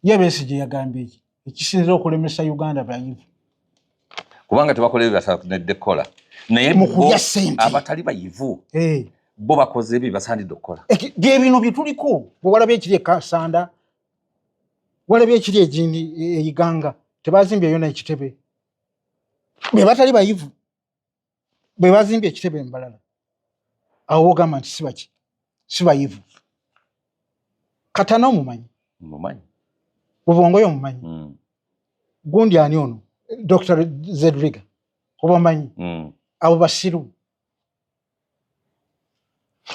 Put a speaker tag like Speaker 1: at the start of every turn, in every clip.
Speaker 1: Ye Besigye yagambye ki ekisinza okulemesa Uganda bayivu?
Speaker 2: Kubanga tebakola ebyo basaanidde kukola. Naye
Speaker 1: mu kulya ssente
Speaker 2: abatali bayivu
Speaker 1: eh.
Speaker 2: bo bakoze ebyo basaanidde okukola.
Speaker 1: Bye bino bye tuliko. Bwe walabye ekiri e Kasanda, walabye ekiri egindi e Iganga, tebazimbyeyo n'ekitebe. Be batali bayivu bwe bazimbye ekitebe embalala awo wogamba nti sibaki sibayivu. Katana omumanyi,
Speaker 2: mumanyi
Speaker 1: Bubongoyo omumanyi, gundi ani ono Dr. Zedriga obamanyi, abo basiru.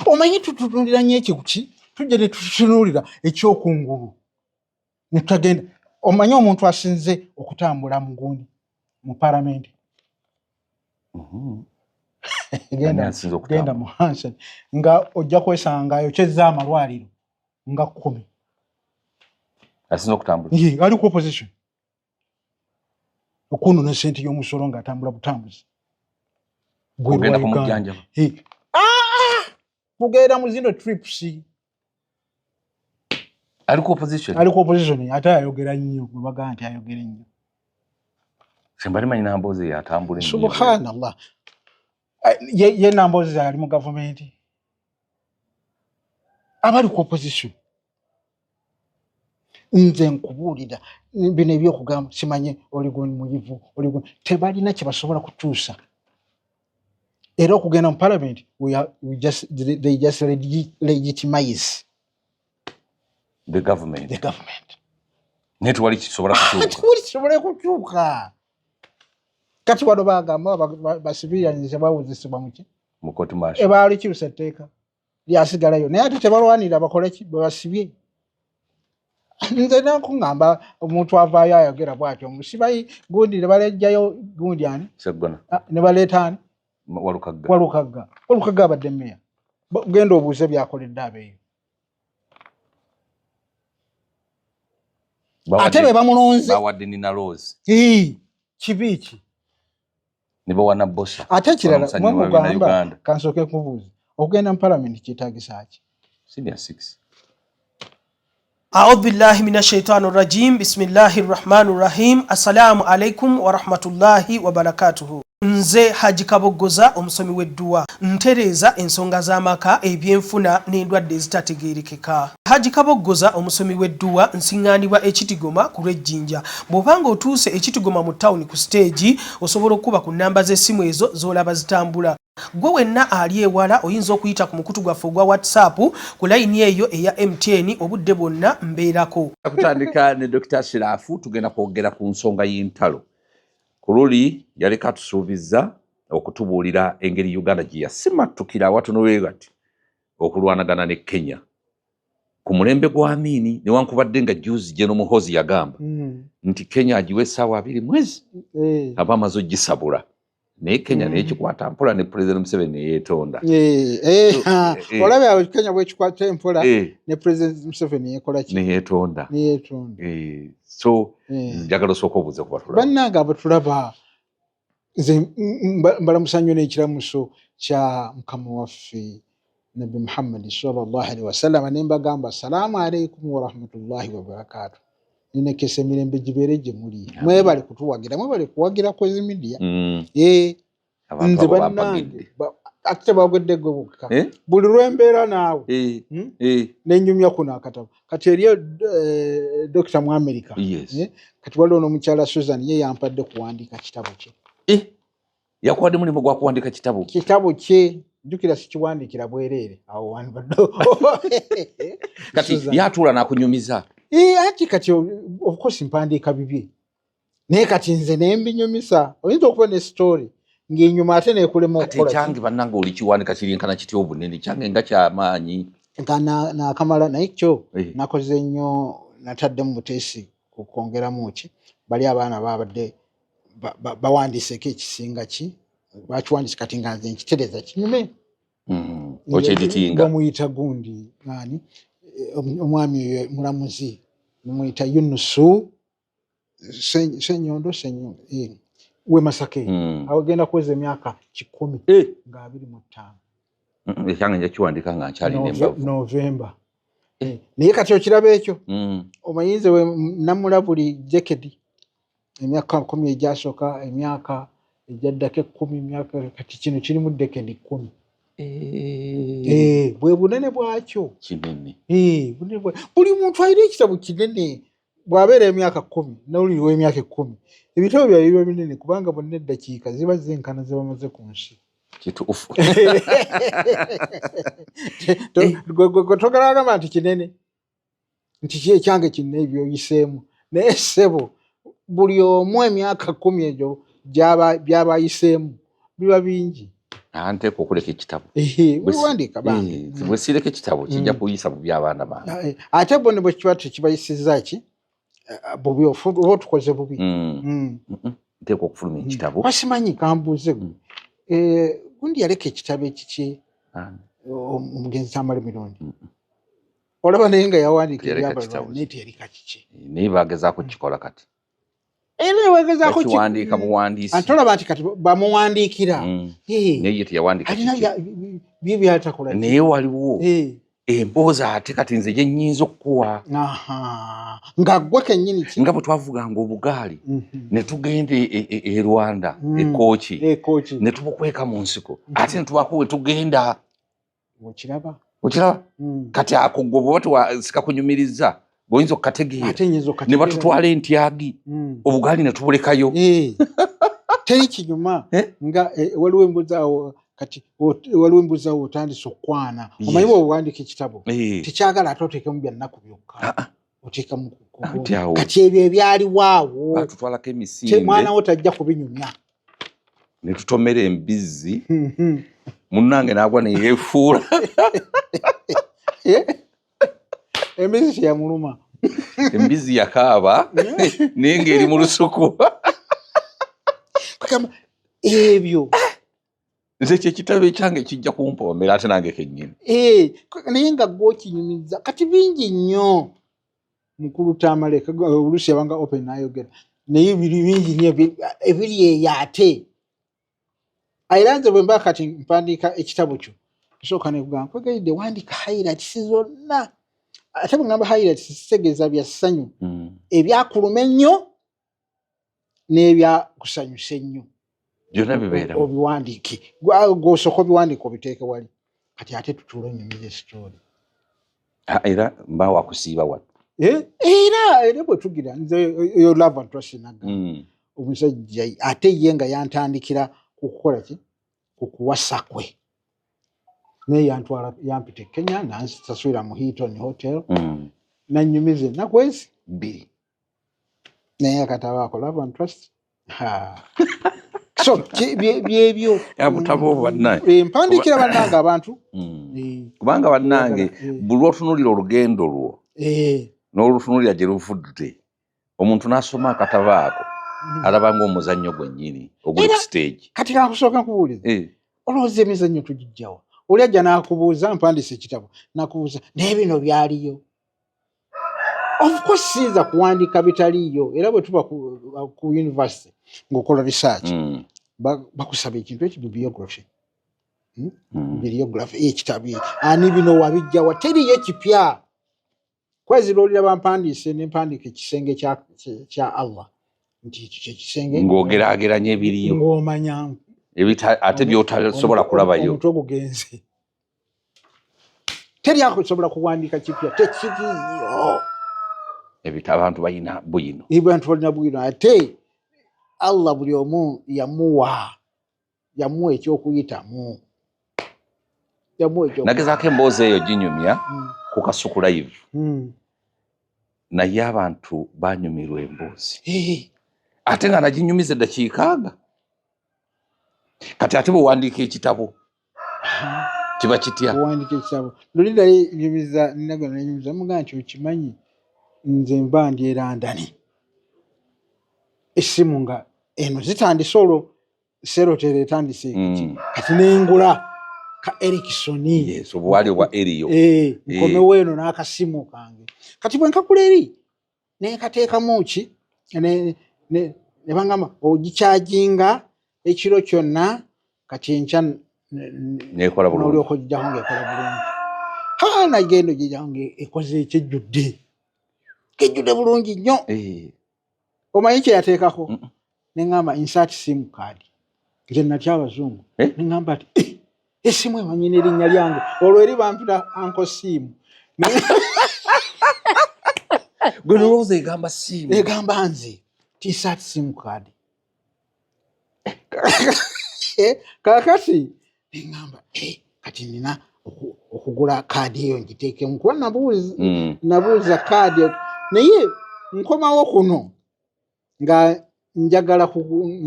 Speaker 1: Omanyi tutunulira nnyo ekikuki, tujja ne tutunuulira ekyokungulu ne tutagenda. Omanyi omuntu asinze okutambula mu gundi mu palamenti? Genda mu Hansen nga ojja kwesanga ayokyezza amalwaliro nga 10.
Speaker 2: Asinze okutambula
Speaker 1: ali ku opposition okunona sente y'omusolo ng'atambula butambuzi.
Speaker 2: Ogenda kumujjanjaba?
Speaker 1: Kugenda mu zino trips.
Speaker 2: Ali ku opposition,
Speaker 1: ali ku opposition ate ayogera nnyo, gwe bagamba nti ayogera nnyo.
Speaker 2: Sembali manyi Nambooze yatambula ennyo.
Speaker 1: Subhanallah, ye Nambooze ali mu gavumenti, abali ku opposition. Nze nkubuulira bino ebyokugamba simanye oli muyivu oli tebalina kye basobola kutuusa. Era okugenda mu parliament they just legitimize
Speaker 2: the government.
Speaker 1: The government.
Speaker 2: Naye tewali kisobola kukyuka.
Speaker 1: Tewali kisobola kukyuka. Kati wano bagamba ba civilians bawozesebwa muki?
Speaker 2: Mu court martial.
Speaker 1: Ebaalikyusa etteeka lyasigalayo, naye ate tebalwanira bakole ki bwebasibye. Nze nakuŋŋamba omuntu avaayo ayogera bw'atyo musibayi gundi ne balejjayo gundi ani?
Speaker 2: Seggona.
Speaker 1: Ne baleeta ani?
Speaker 2: Walukagga.
Speaker 1: Walukagga. Walukagga abadde meya. Genda obuuze byakoledde abeeyo. Ate be bamulonze.
Speaker 2: Bawadde Nina Rose.
Speaker 1: Kibi ki?
Speaker 2: Ne bawa Bosa.
Speaker 1: Ate ekirala mwe mugamba, kansooke kubuuza, okugenda mu palamenti kyetaagisa ki?
Speaker 2: Senior 6.
Speaker 3: A'udhu billahi minash shaitani rajim. Bismillahir rahmanir rahim. Assalamu alaikum wa rahmatullahi wa barakatuhu. Nze Haji Kaboggoza, omusomi w'edduwa, ntereeza ensonga z'amaka, ebyenfuna n'endwadde ezitategeerekeka. Haji Kaboggoza, omusomi w'edduwa, nsiŋŋaanibwa Ekitigoma ku lw'Ejjinja. Bw'oba ng'otuuse Ekitigoma mu tawuni ku siteegi, osobola okukuba ku nnamba z'essimu ezo z'olaba zitambula. Gwe wenna ali ewala oyinza okuyita ku mukutu gwaffe ogwa WhatsApp ku layini eyo eya MTN, obudde bwonna mbeerako.
Speaker 2: Kutandika ne Dr. Shirafu, tugenda kwogera ku nsonga y'entalo. Ku luli yaleka atusuubizza okutubuulira engeri Uganda gye yasimattukira awatono we bati okulwanagana ne Kenya ku mulembe gwa Amini, newankubadde nga juzi General Muhoozi yagamba nti Kenya agiwe essaawa 20 mwezi aba amaze ogisabula, naye Kenya nekikwata mpola ne President Museveni neyeetonda.
Speaker 1: Olabye awo Kenya bwekikwata empola ne President Museveni yekola ki?
Speaker 2: Neyeetonda.
Speaker 1: Neyeetonda.
Speaker 2: So njagala osooka obuuze ku batulaba.
Speaker 1: Bannange abatulaba, nze mbalamusa nnyo n'ekiramuso kya mukama waffe Nabbi Muhammadi sallallahu alaihi wasallama, ne mbagamba assalaamu alaikum warahmatullahi wabarakatu. Ninekesa emirembe gibeere gye muli. Mwebale kutuwagira, mwebale kuwagira Kwezi Media.
Speaker 2: Abantu
Speaker 1: Nze
Speaker 2: abo
Speaker 1: bannange
Speaker 2: bampagidde.
Speaker 1: Ate tebagwedde gwe bokka. Buli lwembeera naawe, nenyumya kuno akatabo kati eriyo dokita mu America. Kati waliwo n'omukyala Susan, ye yampadde kuwandiika kitabo kye.
Speaker 2: Yakuwadde mulimu gwa kuwandiika kitabo?
Speaker 1: Kitabo kye, jjukira sikiwandiikira bwereere, awo wandibadde
Speaker 2: Kati
Speaker 1: Susan.
Speaker 2: yatuula n'akunyumiza?
Speaker 1: Anti kati of course mpandiika bibye, naye kati nze nembinyumisa. Oyinza okuba ne story ng'enyuma ate nekulema
Speaker 2: Kati
Speaker 1: okukola ki?
Speaker 2: Ekyange bannange oli kiwandika kirinkana kitya obunene? Kyange nga kyamaanyi.
Speaker 1: Nga nakamala naye kyo nakoze nnyo, nataddemu buteesi kwongeramu ki, bali abaana babadde bawandiiseko ekisinga ki bakiwandiise, kati nga nze nkitereza kinyume.
Speaker 2: Okyeditinga.
Speaker 1: Bamuyita gundi ani, omwami oyo mulamuzi bamuyita Yunusu Senyondo, Senyondo we Masaka eyo. Agenda kuweza emyaka 100 nga 25.
Speaker 2: Ekyange nja kiwandika nga nkyalina embavu.
Speaker 1: Novemba. Eh, naye kati okiraba ekyo omanyi nze namula buli jekedi emyaka 10 egyasooka, emyaka egyaddako 10, emyaka kati kino kirimu dekedi 10. Eh, bwe bunene bwakyo.
Speaker 2: Kinene.
Speaker 1: Eh, buli muntu alina ekitabo kinene. Bw'abeera emyaka 10 n'oli w'emyaka 10, ebitabo byabwe biba binene kubanga bonna eddakiika ziba zenkana ze bamaze ku nsi.
Speaker 2: Kituufu.
Speaker 1: Gwe togalagamba nti kinene, nti ki ekyange kinene ebyoyiseemu, naye ssebo buli omu emyaka 10 egyo by'aba ayiseemu biba bingi.
Speaker 2: Nteekwa okuleka ekitabo.
Speaker 1: Wewandiika bange.
Speaker 2: Bwe sireka ekitabo kijja kuyisa bubi abaana bange.
Speaker 1: Ate bo ne bwe kiba tekibayisizza ki bubi, oba otukoze bubi.
Speaker 2: Nteekwa okufulumya ekitabo.
Speaker 1: Basimanyi kambuuze gwe. Gundi yaleka ekitabo ekiki omugenzi Tamale Mirundi. Olaba naye nga yawandiika ebyabalwa naye teyaleka kiki.
Speaker 2: Naye bagezaako kukikola kati.
Speaker 1: Era bagezaako
Speaker 2: kiwandiika buwandiisi.
Speaker 1: Ate olaba nti kati bamuwandiikira.
Speaker 2: Naye ye teyawandiika
Speaker 1: kiki. Alina bye byatakola.
Speaker 2: Naye waliwo emboozi ate kati nze gye nnyinza okukuwa.
Speaker 1: Nga ggwe kennyini ki?
Speaker 2: Nga bwe twavuganga obugaali ne tugenda e Rwanda, e Kooki, ne tubukweka mu nsiko, ate ne tubaako we tugenda.
Speaker 1: Okiraba?
Speaker 2: Okiraba? Kati ako gwe bw'oba sikakunyumiriza, bw'oyinza okukategeera. Ne batutwala entyagi, obugaali ne tubulekayo.
Speaker 1: Teri kinyuma nga waliwo embuzi awo kati waliwo embuzi awo otandise okukwana. Omanyi bw'owandiika ekitabo, tekyagala ate oteekemu bya nnaku byokka. Oteekamu kati ebyo ebyaliwo awo.
Speaker 2: Batutwalako emisinde.
Speaker 1: Mwana wo tajja kubinyumya.
Speaker 2: Ne tutomera embizzi. Munnange n'agwa ne yeefuula.
Speaker 1: Embizzi teyamuluma.
Speaker 2: Embizzi yakaaba naye ng'eri mu lusuku.
Speaker 1: Kugamba ebyo.
Speaker 2: Nze ekyo ekitabo ekyange kijja kumpoomera ate nange kennyini.
Speaker 1: Naye nga ggwe okinyumiza kati bingi nnyo. Mukulu Tamale oluusi yabanga open n'ayogera naye biri bingi nnyo ebiri eyo ate. Era nze bwe mba kati mpandiika ekitabo kyo nsooka ne kugamba nkwegayiridde wandiika highlights zonna. Ate bwe ngamba highlights sitegeeza bya ssanyu. Ebyakuluma ennyo n'ebyakusanyusa ennyo.
Speaker 2: Byonna bibeeramu.
Speaker 1: Obiwandiike. Gw'osooka obiwandiike obiteeke wali. Kati ate tutuule onyumize story.
Speaker 2: Era mba wakusiiba wano.
Speaker 1: Era bwe tugira nze eyo love and trust nagamba. Omusajja ate ye nga yantandikira ku kukola ki? Ku kuwasa kwe. Naye yantwala yampita e Kenya n'ansasulira mu Hilton Hotel. Nannyumiza ennaku ezi
Speaker 2: 2.
Speaker 1: Naye akatabo ako love and trust. So byebyo.
Speaker 2: Obutabo obwo bannange.
Speaker 1: Mpandiikira bannange abantu.
Speaker 2: Kubanga bannange buli lw'otunuulira olugendo lwo n'olutunuulira gye luvudde, omuntu n'asoma akatabo ako alaba ng'omuzannyo gwennyini oguli ku stage.
Speaker 1: Kati kankusooka nkubuulize. Olowooza emizannyo tugiggyawa? Oli ajja n'akubuuza mpandiise ekitabo, n'akubuuza naye bino byaliyo. Of course siyinza kuwandiika bitaliiyo, era bwe tuba ku university ng'okola research, bakusaba ekintu ekyo bibliography. Bibliography ekitabo ani bino wabijjawa, teriiyo kipya. Kwezi lw'olira bampandiise ne mpandiika ekisenge kya Allah nti ekyo kye kisenge.
Speaker 2: Ng'ogeraageranya ebiriyo.
Speaker 1: Ng'omanya.
Speaker 2: Ate by'otasobola kulabayo.
Speaker 1: Omutwe gugenze. Teri akusobola kuwandiika kipya, tekiriiyo.
Speaker 2: Ebita abantu balina bwino.
Speaker 1: Abantu balina bwino ate Allah buli omu yamuwa ekyokuyitamu.
Speaker 2: Nagezaako emboozi eyo ginyumya ku Kasuku Live. Naye abantu banyumirwa emboozi. Ate nga naginyumiza eddakiika aga. Kati ate bw'owandiika ekitabo kiba kitya?
Speaker 1: Bw'owandiika ekitabo. Luli naye nyumiza nagana nyumiza mugamba nti okimanyi nze mba ndi e London. Essimu nga eno zitandise olwo Serotel etandise kati nengula ka Ericsson.
Speaker 2: Yes, obwali obwa Erio.
Speaker 1: Nkomewo eno n'akasimu kange. Kati bwe nkakula eri ne nkateekamu ki ne bangamba ogikyajinga ekiro kyonna kati enkya
Speaker 2: n'ekola bulungi.
Speaker 1: N'olyoka ogiggyako ng'ekola bulungi. Ha, nagenda ogijjange ekoze ekijjudde, kijjudde bulungi nnyo. Omanyi kyeyateekako? Neŋŋamba, "Insert SIM card." Nze natya abazungu. Neŋŋamba nti, "Eh, esimu emanyi n'erinnya lyange." Olwo eri bampita Uncle Siimu.
Speaker 2: Gwe nolowooza egamba siimu.
Speaker 1: Egamba nze ti insert SIM card. Kakati neŋŋamba, "Eh, kati nina okugula kaadi eyo ngiteekemu," kuba nabuuza nabuuza kaadi, naye nkomawo kuno nga njagala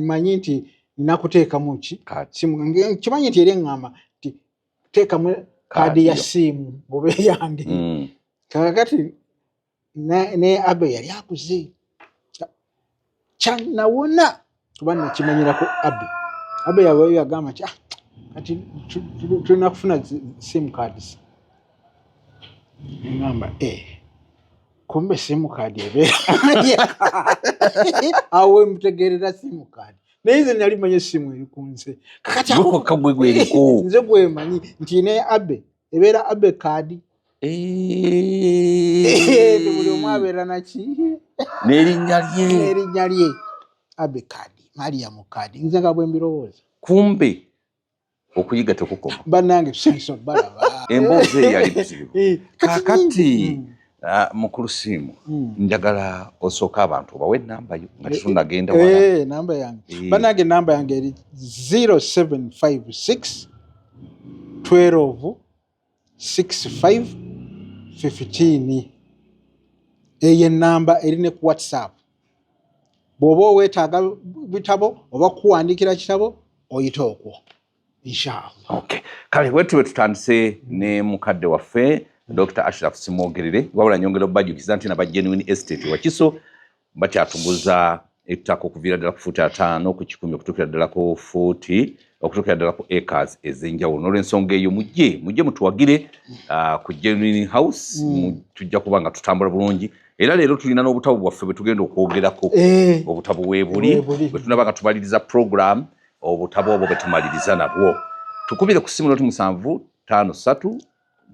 Speaker 1: manyi nti nina kuteekamu ki?
Speaker 2: Kaadi.
Speaker 1: Simu. Kimanyi nti era eŋŋamba nti teekamu kaadi ya
Speaker 2: yo.
Speaker 1: simu oba eyange. Kakati ne Abe yali akuze kyanawona, kuba nakimanyirako Abe. Abe yabayo yagamba nti, "Ah, kati tulina kufuna SIM cards." Ngamba, "Eh, kumbe SIM card ebeera awo." Wemutegerera SIM card, naye nze nali manyi esimu eri ku nze. Kakati
Speaker 2: Gwe kokka gwe gweriko.
Speaker 1: Nze gwemanyi nti ne Abe ebeera Abe card. Buli omu abeera naki?
Speaker 2: N'erinnya lye.
Speaker 1: N'erinnya lye, Abe card, Mariam card, nze nga bwe mbirowooza.
Speaker 2: Kumbe okuyiga tekukoma.
Speaker 1: Bannange, senso balaba.
Speaker 2: Emboozi eyo yali buzibu.
Speaker 1: Kati
Speaker 2: Kaakati mukulu Siimu, njagala osooka abantu obawe enamba yo nga tetunnagenda wala.
Speaker 1: Namba yange. Bannange, namba yange eri 0756 12 65 15. Eyo enamba eri ne ku WhatsApp. Bw'oba oweetaaga bitabo oba kuwandiikira kitabo, oyita okwo, inshallah.
Speaker 2: Okay. Kale wetu tutandise ne mukadde waffe Dr. Ashraf Simwogerere. Wabula nyongera obajjukiza nti naba Genuine Estate Wakiso bakyatuguza ettaka okuviira ddala ku fuuti 50 ku 100 okutuukira ddala ku fuuti, okutuukira ddala ku acres ez'enjawulo. N'olwensonga eyo mujje mutuwagire ku Genuine House. Tujja kuba nga tutambula bulungi, era leero tulina n'obutabo bwaffe bwe tugenda okwogerako. Obutabo weebuli.
Speaker 1: Weebuli.
Speaker 2: Bwe tunaba nga tumaliriza program, obutabo obwo bwe tumaliriza nabwo. Tukubire ku simu 0753 600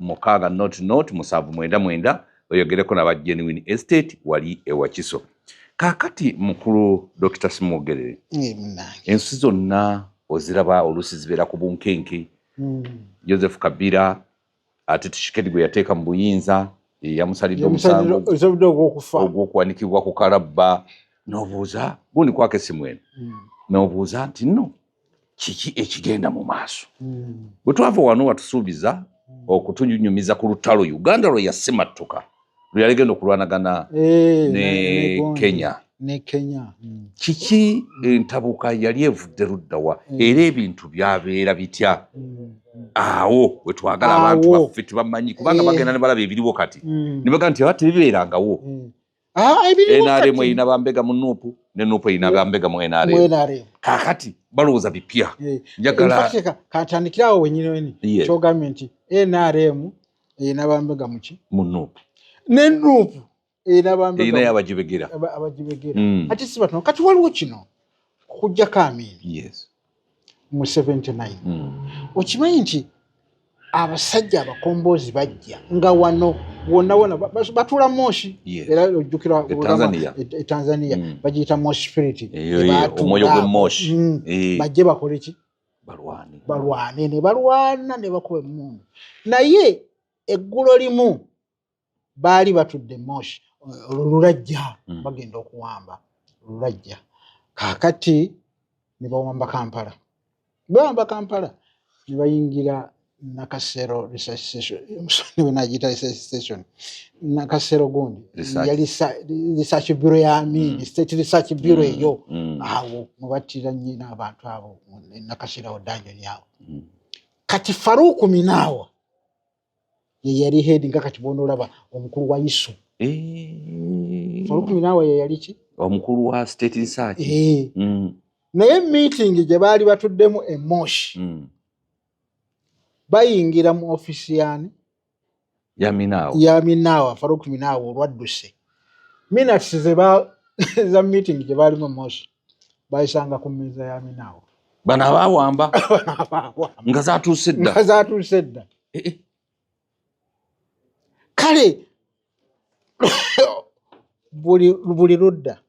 Speaker 2: 799 oyogereko naba Genuine Estate wali ewakiso. Kaakati mukulu Dr. Simwogerere,
Speaker 1: Munnange.
Speaker 2: Ensi zonna oziraba oluusi zibeera ku bunkenke. Joseph Kabila, ate Tshisekedi gwe yateeka mu buyinza, ye yamusalidde omusango
Speaker 1: Omusango ogw'okufa.
Speaker 2: Ogw'okuwanikibwa ku kalabba. N'obuuza gundi kwako essimu eno, n'obuuza nti nno kiki ekigenda mu maaso? Bwe twava wano watusuubiza okutunyumiza ku lutalo Uganda lwe yasimattuka, lwe yaligenda okulwanagana ne
Speaker 1: Gundi.
Speaker 2: Kenya.
Speaker 1: Ne Kenya.
Speaker 2: Kiki entabuka yali evudde luddawa, era ebintu byabeera bitya? Awo wetwagala abantu
Speaker 1: Awo.
Speaker 2: baffe tebamanyi, kubanga bagenda ne balaba ebiriwo kati ne bagamba nti aba tebibeerangawo.
Speaker 1: Ah, ebiriwo
Speaker 2: NRM
Speaker 1: kati.
Speaker 2: erina bambega mu NUP, ne NUP erina bambega mu
Speaker 1: Mu
Speaker 2: NRM.
Speaker 1: NRM.
Speaker 2: Kaakati balowooza bipya. Njagala
Speaker 1: In fact, katandikire awo wenyini weni. Kyogambye nti NRM erina bambega muki?
Speaker 2: Mu NUP.
Speaker 1: Ne NUP erina bambega.
Speaker 2: Erinayo abagibegera.
Speaker 1: Abagibegera. Ate si batono. Kati waliwo kino okuggyako Amin mu 79. Okimanyi nti abasajja abakombozi bajja nga wano wonna wonna batuula Moshi. Era ojjukira
Speaker 2: E Tanzania.
Speaker 1: E Tanzania bagiyita Moshi spirit.
Speaker 2: Eyo, eyo, omwoyo gw'e Moshi.
Speaker 1: Bajje bakole ki?
Speaker 2: Balwane.
Speaker 1: Balwane, ne balwana ne bakuba emmundu, naye eggulo limu baali batudde Moshi, olwo lulajja bagenda okuwamba lulajja. Kaakati ne bawamba Kampala, bawamba Kampala ne bayingira Nakasero research station, bwe nagiyita research station, Nakasero gundi.
Speaker 2: Research.
Speaker 1: Yali research bureau ya Amin, state research bureau eyo. Awo mwebattira nnyina abantu abo Nakasero awo, dungeon awo. Kati Faruku Minawa ye yali head, nga kati bw'onoolaba omukulu wa ISO. Faruku Minawa ye yali ki?
Speaker 2: Omukulu wa state research.
Speaker 1: Naye meeting gye baali batuddemu e Moshi, bayingira mu ofisi yani?
Speaker 2: Ya Minawa.
Speaker 1: Ya Minawa, Faruku Minawa. Olwadduse, minutes za meeting gye baalimu e Moshi bayisanga ku mmeeza ya Minawa.
Speaker 2: Bano abaawamba nga zatuuse dda.
Speaker 1: Nga zatuuse dda.
Speaker 2: Eh, eh.
Speaker 1: Kale buli ludda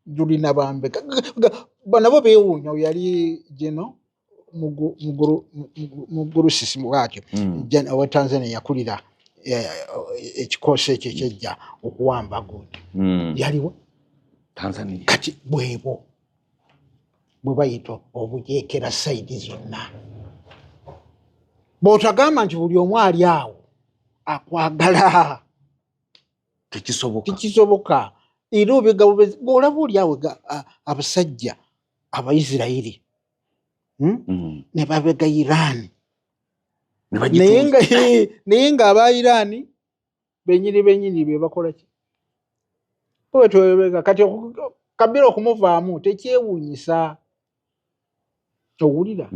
Speaker 1: lulina bambega nabo beewuunya. Yali geno Mugurusisi bwatyo owa Tanzania yakulira ekikoosi ekyo ekyejja okuwamba gundi yaliwo
Speaker 2: Tanzania.
Speaker 1: Kati bwebwo bwe bayita obujeekera side zonna, bw'otagamba nti buli omu ali awo akwagala.
Speaker 2: Tekisoboka.
Speaker 1: Tekisoboka. Era obega bubezi ng'olaba oli awo abasajja Abaisirairi, Ne babega Iran.
Speaker 2: Ne
Speaker 1: Naye
Speaker 2: bagituuza.
Speaker 1: Naye nga aba Iran benyini benyini be bakola ki? Bwetwebega kati Kabila okumuvaamu tekyewuunyisa, owulira?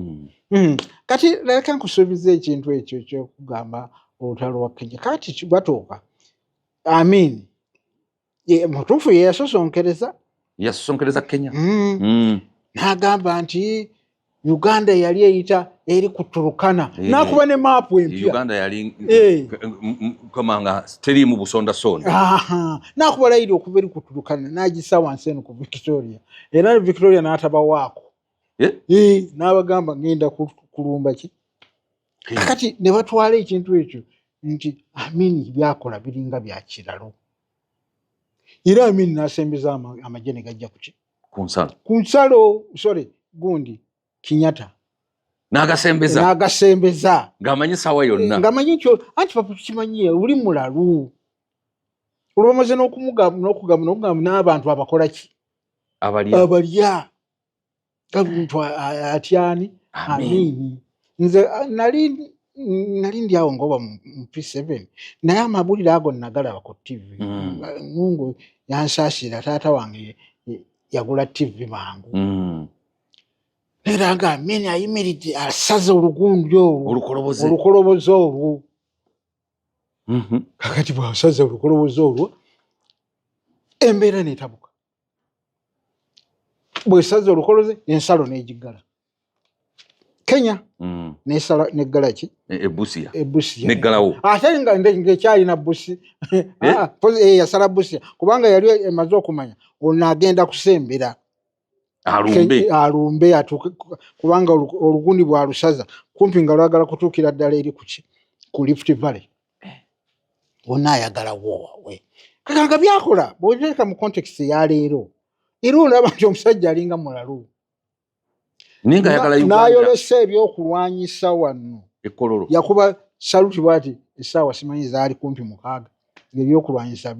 Speaker 1: Kati leka nkusuubiza ekintu ekyo ekyokugamba olutalo lwa Kenya. Kati batuuka Amin mutuufu ye yasosonkereza.
Speaker 2: Yasosonkereza Kenya.
Speaker 1: N'agamba nti Uganda yali eyita eri ku Turukana, n'akuba ne maapu empya.
Speaker 2: Uganda yali kama nga teriimu busondasonda.
Speaker 1: Aha. N'akuba layiri okuva eri ku Turukana n'agisa wansi eno ku Victoria, era Victoria n'atabawaako.
Speaker 2: Eh?
Speaker 1: N'abagamba ngenda kulumba ki. Kakati ne batwala ekintu ekyo nti Amini byakola biringa bya kiralo, era Amini n'asembeza amagye ne gajja kuki?
Speaker 2: Ku nsalo.
Speaker 1: Ku nsalo, sorry, gundi Kenyatta.
Speaker 2: N'agasembeza.
Speaker 1: N'agasembeza.
Speaker 2: Ng'amanyi sawa yonna.
Speaker 1: Ng'amanyi nti anti papa tukimanyi oli mulalu, olwamaze n'okumugamba n'okugamba n'okugamba n'abantu abakola ki?
Speaker 2: Abalya.
Speaker 1: Abalya muntu atyani.
Speaker 2: Amin.
Speaker 1: Amini nze nali ndi awo ngoba mu P7, naye amabulire ago nagalaba ku TV. Mungu yansaasira, taata wange yagula TV mangu. Era nga Amini ayimiridde asaze olugundi olwo.
Speaker 2: Olukoloboze.
Speaker 1: Olukoloboze olwo. Kakati bwasaze olukoloboze olwo, embeera netabuka. Bwesaze olukoloboze, ensalo negiggala Kenya. Nesala neggala ki?
Speaker 2: Ebusia.
Speaker 1: Ebusia.
Speaker 2: Neggalawo.
Speaker 1: Ate nga ng'ekyalina Busi.
Speaker 2: Eh?
Speaker 1: Ah, yasala Busia kubanga yali emaze okumanya ono agenda kusembera.
Speaker 2: Alumbe.
Speaker 1: Alumbe atuuke kubanga olugundi bwalusaza kumpi nga lwagala kutuukira ddala eri kuki, ku Rift Valley. Wonna ayagala woowe. Kakanga byakola bw'oteeka mu context eya leero, era olaba nti omusajja alinga mulalu.
Speaker 2: Naye nga ayagala Uganda.
Speaker 1: N'ayolesa ebyokulwanyisa wano.
Speaker 2: Ekololo.
Speaker 1: Yakuba saluti bwati essaawa simanyi zaali kumpi 6, ng'ebyokulwanyisa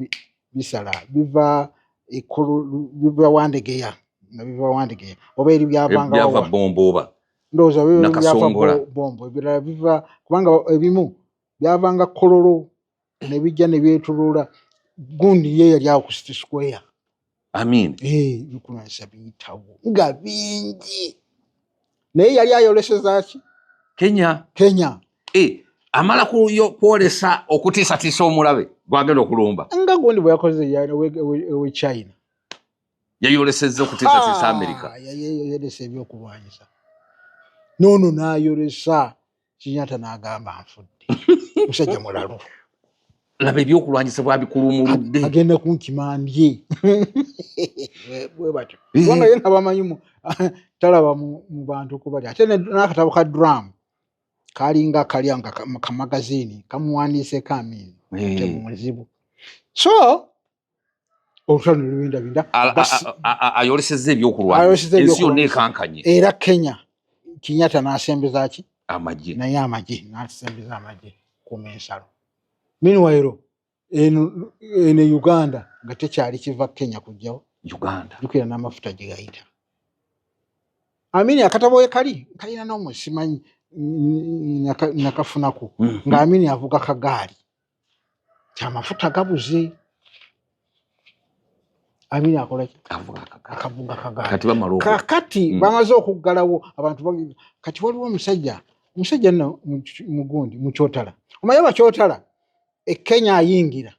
Speaker 1: bisala biva Ekolo, biva Wandegeya, nga biva Wandegeya oba eri byavanga
Speaker 2: Byava
Speaker 1: wa?
Speaker 2: Bombo oba
Speaker 1: Ndowooza byava
Speaker 2: Nakasongola.
Speaker 1: Bombo, ebirala biva kubanga ebimu byavanga Kololo ne bijja ne byetulula gundi ye yali awo ku City Square.
Speaker 2: Amin.
Speaker 1: Ebyokulwanyisa biyitawo nga bingi, naye yali ayoleseza ki?
Speaker 2: Kenya.
Speaker 1: Kenya.
Speaker 2: Amala kwolesa okutiisatiisa omulabe gwagenda okulumba.
Speaker 1: Nga gundi bwe yakoze ewe China.
Speaker 2: Yayolesezza okutiisatiisa Amerika.
Speaker 1: Yayolesa ebyokulwanyisa. Noono n'ayolesa Kenyatta n'agamba nfudde. Musajja mulalu.
Speaker 2: Laba ebyokulwanyisa bwabikulumuludde.
Speaker 1: Agenda kunkima ndye. Bwe batyo. Kubanga ye nga bamanyi talaba mu bantu kubali. Ate n'akatabo ka drum kalinga kalya nga kamagazini kamuwandiiseeko Amin. Temuzibu. So olutalo ne lubindabinda.
Speaker 2: Ayolesezza ebyokulwanyisa.
Speaker 1: Ayolesezza
Speaker 2: Ensi yonna
Speaker 1: ebyokulwanyisa.
Speaker 2: ekankanye.
Speaker 1: Era Kenya Kenyatta n'asembeza ki?
Speaker 2: Amagye.
Speaker 1: Naye amagye n'asembeza amagye kuuma ensalo. Meanwhile eno Uganda nga tekyali kiva Kenya kujjawo.
Speaker 2: Uganda.
Speaker 1: Jjukira n'amafuta gye gayita. Amini akatabo we kali kalina n'omusimanyi nakafunako. Nga Amini avuga kagaali. Amafuta gabuze. Amini akola ki?
Speaker 2: Avuga akagaali.
Speaker 1: Akavuga kagaali.
Speaker 2: Kati bamala
Speaker 1: Kakati bamaze okuggalawo abantu kati waliwo omusajja nno mugundi mukyotala. Omanyi abakyotala e Kenya ayingira,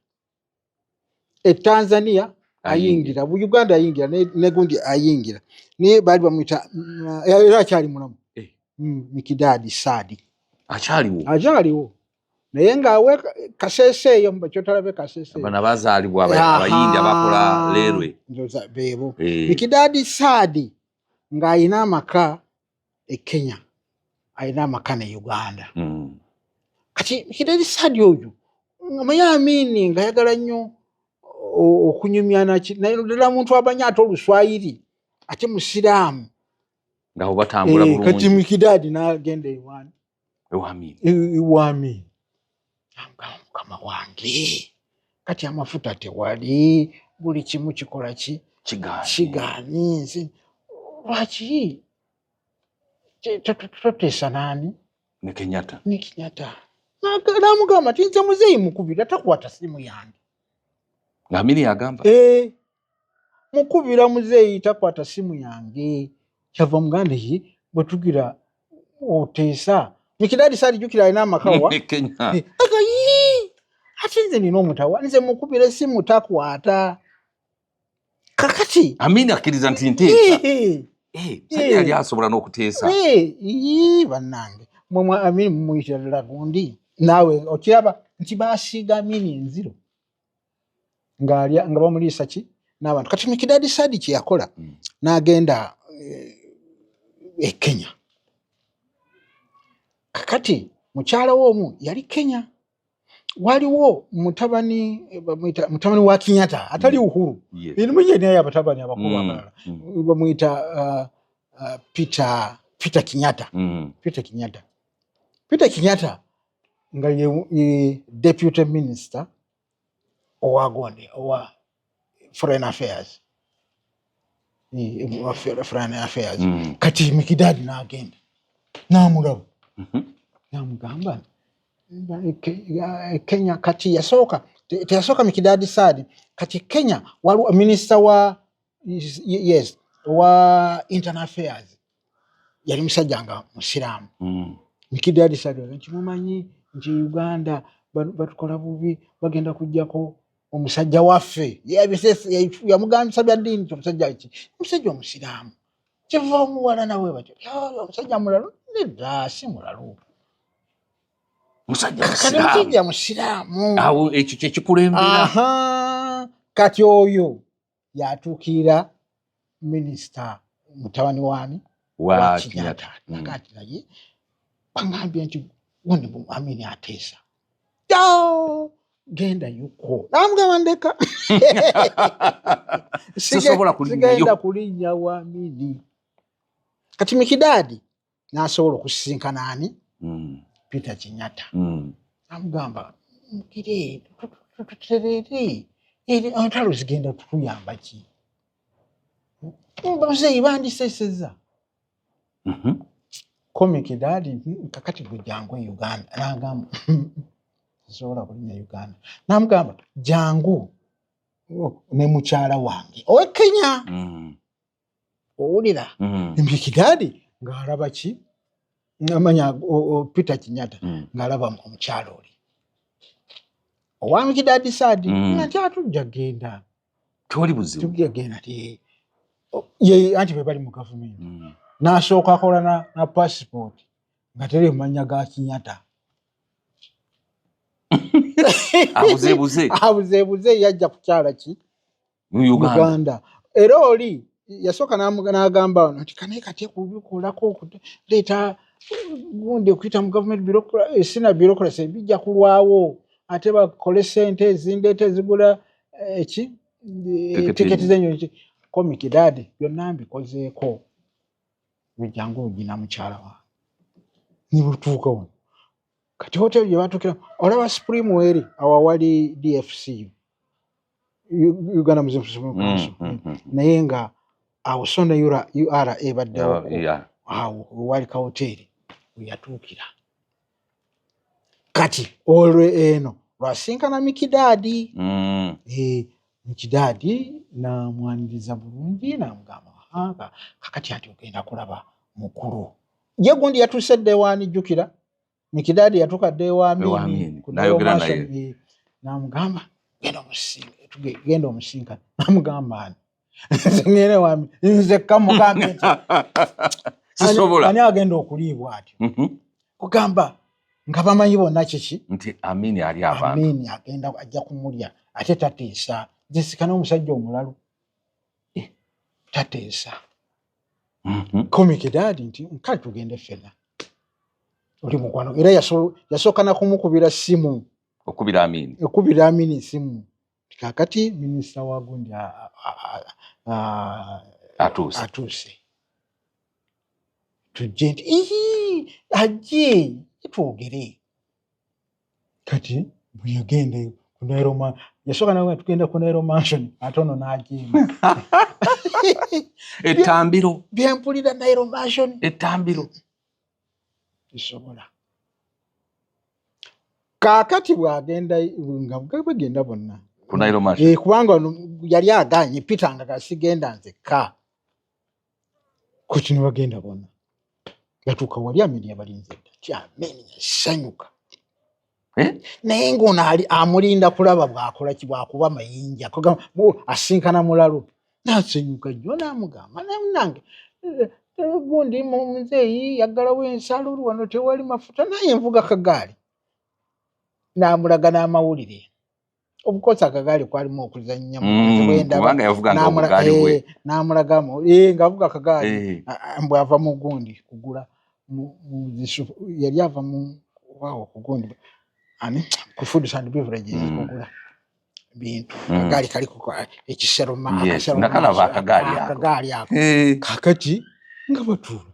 Speaker 1: e Tanzania ayingira, bu Uganda ayingira, ne gundi ayingira. Naye baali bamuyita, era akyali mulamu. Mikidadi Saadi.
Speaker 2: Akyaliwo.
Speaker 1: Akyaliwo. Naye ng'awe Kasese eyo mubakyotalabe Kasese.
Speaker 2: Bano abazaalibwa Abayindi abakola leerwe.
Speaker 1: Ndowooza beebo.
Speaker 2: Eh.
Speaker 1: Mikidaadi Saadi ng'alina amaka e Kenya, alina amaka ne Uganda. Kati Mikidaadi Saadi oyo omanyi Amini ng'ayagala nnyo okunyumya naki, naye ddala muntu amanyi ate Oluswayiri, ate Musiraamu.
Speaker 2: Nga bo batambula
Speaker 1: Eh, kati
Speaker 2: bulungi.
Speaker 1: Mikidaadi n'agenda ewani?
Speaker 2: Ewa Amini.
Speaker 1: Ewa Amini. Amugamba, mukama wange, kati amafuta tewali, buli kimu kikola ki?
Speaker 2: Kigaanye.
Speaker 1: Kigaanye. Nze lwaki toteesa naani?
Speaker 2: Ne Kenyatta.
Speaker 1: Ne Kenyatta. N'amugamba nti nze muzeeyi mukubira takwata simu yange.
Speaker 2: Nga Amini yagamba?
Speaker 1: Eh, mukubira muzeeyi takwata simu yange. Kyava muganda ye bwe tugira oteesa. Mikidaadi Saadi jjukira alina amaka wa?
Speaker 2: Ne Kenya.
Speaker 1: Eh, aga, yii, ate nze nina omutawa, nze mukubira essimu takwata. Kakati
Speaker 2: Amini akkiriza nti nteesa.
Speaker 1: Eh,
Speaker 2: Eh, musajja yali asobola n'okuteesa.
Speaker 1: Eh, ii, bannange. Mwe mwa Amini mumuyitira ddala gundi. Naawe okiraba nti baasiiga Amini enziro. Ng'alya, nga bamuliisa ki? N'abantu. Kati Mikidaadi Saadi kye yakola, n'agenda, e Kenya. Kakati mukyala we omu yali Kenya. Waliwo mutabani, bamuyita mutabani wa Kenyatta atali Uhuru. Eno mwenye naye abatabani abakulu abalala. Bamuyita, Peter Kenyatta. Peter Kenyatta. Peter Kenyatta nga ye deputy minister owa gonde, owa foreign affairs. Owa foreign affairs. Kati Mikidaadi n'agenda n'amulaba. N'amugamba, Kenya kati yasooka, teyasooka Mikidaadi Saadi. Kati Kenya waliwo minister wa, yes, wa internal affairs. Yali musajja nga Musiraamu. Mikidaadi Saadi nti mumanyi nti Uganda batukola bubi, bagenda kuggyako omusajja waffe. Yamugambisa bya ddiini nti omusajja ki? Omusajja Omusiraamu. Kyeva omuwala nawe batyo. Omusajja mulalu? Nedda, si mulalu.
Speaker 2: Musajja
Speaker 1: Kati
Speaker 2: Musiraamu.
Speaker 1: musajja Musiraamu.
Speaker 2: Awo ekyo kye kikulembera.
Speaker 1: Aha. Kati oyo yatuukirira minisita mutabani wani?
Speaker 2: Wa
Speaker 1: Wa
Speaker 2: Kenyatta.
Speaker 1: Kenyatta. Nakati naye bangambye nti gundi Amini ateesa. Jao, genda yuko. Namugamba ndeka.
Speaker 2: Sisobola kulinnya yo.
Speaker 1: Sigenda kulinnya wa Amini. Kati Mikidaadi n'asobola okusisinkana ani? Peter Kenyatta. Namugamba, mukire, tuterere. Eri entalo zigenda kutuyamba ki? Bazeeyi bandisesezza. Ko Mikidaadi, kakati gwe jangu e Uganda. N'agamba, nsobola kulinnya Uganda. N'amugamba, jangu ne mukyala wange owe Kenya. Owulira? Mikidaadi ng'alaba ki? Amanya, Peter Kenyatta ng'alaba omukyala oli. Owa Mikidaadi Saadi, nti atujja genda.
Speaker 2: Tewali buzibu.
Speaker 1: Tujja genda ti, ye anti bwe bali mu gavumenti. N'asooka akola na passport nga teri mu mannya ga Kenyatta.
Speaker 2: Abuzeebuze.
Speaker 1: Abuzeebuze yajja kukyala ki?
Speaker 2: Mu Uganda.
Speaker 1: Uganda. Era oli yasooka n'agamba wano nti kanaye kati kubikolako okuleeta gundi okuyita mu gavumenti sina bureaucracy bijja kulwawo ate bakole ssente ezindeeta ezigula eki?
Speaker 2: Tiketi.
Speaker 1: Tiketi z'ennyonyi ki? Ko Mikidaadi byonna mbikozeeko. Jangu ogina mukyala wange. Ne butuuka wano. Kati hoteri gye batuukira, olaba Supreme eri awo awali DFC. Uganda Muslim Supreme Council. Naye nga awo so ne URA ebaddewo. Awo wali ka hoteri we yatuukira. Kati olwo eno lwasinkana Mikidaadi. Mikidaadi n'amwaniriza bulungi n'amugamba, aha, kakati ati ogenda kulaba mukulu. Ye gundi yatuuse dda ewaani, jjukira. Mikidaadi yatuuka dda ewa Amini.
Speaker 2: Ewa Amini.
Speaker 1: Ku
Speaker 2: N'ayogera
Speaker 1: Nalomaaso,
Speaker 2: naye.
Speaker 1: n'amugamba, genda omusinkane. N'amugamba ani? Nze ngenda ewa Amini. Nze kamugambe nti,
Speaker 2: Sisobola.
Speaker 1: Ani agenda okuliibwa atyo? Kugamba, Nga bamanyi bonna kiki
Speaker 2: nti Amini ali abantu.
Speaker 1: Amini agenda ajja kumulya ate tateesa. Nze n'omusajja omulalu tateesa. Komikidadi nti kale tugende ffena, oli mukwano. Era yasooka nakumukubira simu.
Speaker 2: Okubira Amini.
Speaker 1: Okubira Amini simu, kakati minisita wa gundi
Speaker 2: atuuse.
Speaker 1: Atuuse, tujje. Nti ii ajje twogere. Kati bwe yagenda ku Nile, yasooka nawe tugenda ku Nile Mansion, ate ono n'agenda.
Speaker 2: Ettambiro.
Speaker 1: Byempulira Nile Mansion.
Speaker 2: Ettambiro.
Speaker 1: Tisobola. Kaakati bw'agenda nga bagenda bonna
Speaker 2: ku Nile Mansion.
Speaker 1: Kubanga ono yali aganye Peter nga gasigenda nzekka. Kati ne bagenda bonna, batuuka wali Amini yabalinze dda. Ti Amini yasanyuka.
Speaker 2: Eh?
Speaker 1: Naye ng'ono ali amulinda kulaba bw'akola ki, bw'akuba mayinja. Kugamba, asinkana mulalu n'asanyuka jjo n'amugamba nange gundi muzeeyi yaggalawo ensalo wano tewali mafuta naye nvuga kagaali. N'amulaga n'amawulire obukosa akagaali kwalimu okuzannya bwendaba.
Speaker 2: Kubanga yavuganga obugaali bwe.
Speaker 1: N'amulaga ng'avuga akagaali. Mbw ava mu gundi kugula yali ava mu waawo ku gundi ani ku foods and beverages kugula bintu. Akagaali kaliko ekisero
Speaker 2: Yes,
Speaker 1: akasero
Speaker 2: nakalaba
Speaker 1: maaso,
Speaker 2: akagaali ako.
Speaker 1: Akagaali ako. Kakati nga batuula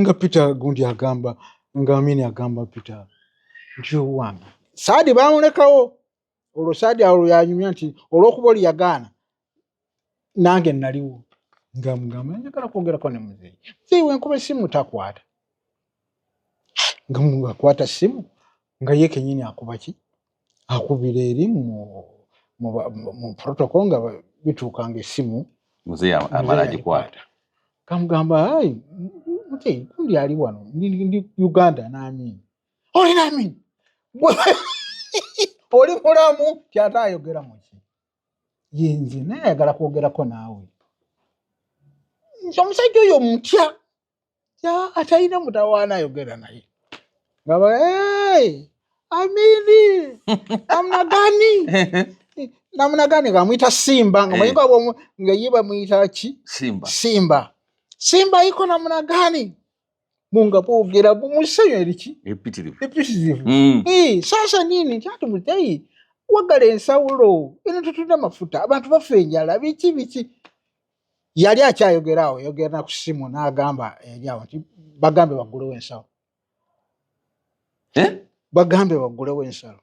Speaker 1: nga Peter gundi agamba nga Amini agamba Peter nti owange Saadi bamulekawo. Olwo Saadi awo yanyumya nti olw'okuba oli yagaana nange naliwo nga mugamba njagala kwogerako ne muzeeyi. Muzeeyi wenkuba essimu takwata, nga akwata ssimu nga ye kenyini akuba ki akubira eri mu protocol nga bituuka nga essimu
Speaker 2: muzeeyi amala agikwata.
Speaker 1: Kamugamba, ai muzeeyi gundi ali wano ndi Uganda n'Amini. Oli n'Amini oli mulamu? Kyate ayogera muki yenze naye ayagala kwogerako naawe. Nti omusajja oyo mutya atalina mutawaana ayogera naye ngaba, "Hey, Amini namna gani, namna gani?" Ngamwita Simba nga manyi nga ye bamuyita ki?
Speaker 2: Simba.
Speaker 1: Simba. Simba iko namna gani? Munga boogera musenyu eriki
Speaker 2: epitirivu.
Speaker 1: Epitirivu. Sasa nini kyati muzeeyi wagala ensawulo eno tutunda mafuta abantu bafa enjala biki biki. Yali akyayogera awo yogera ku simu n'agamba eri awo nti bagambe baggulewo ensawo.
Speaker 2: Eh?
Speaker 1: Bagambe baggulewo ensalo.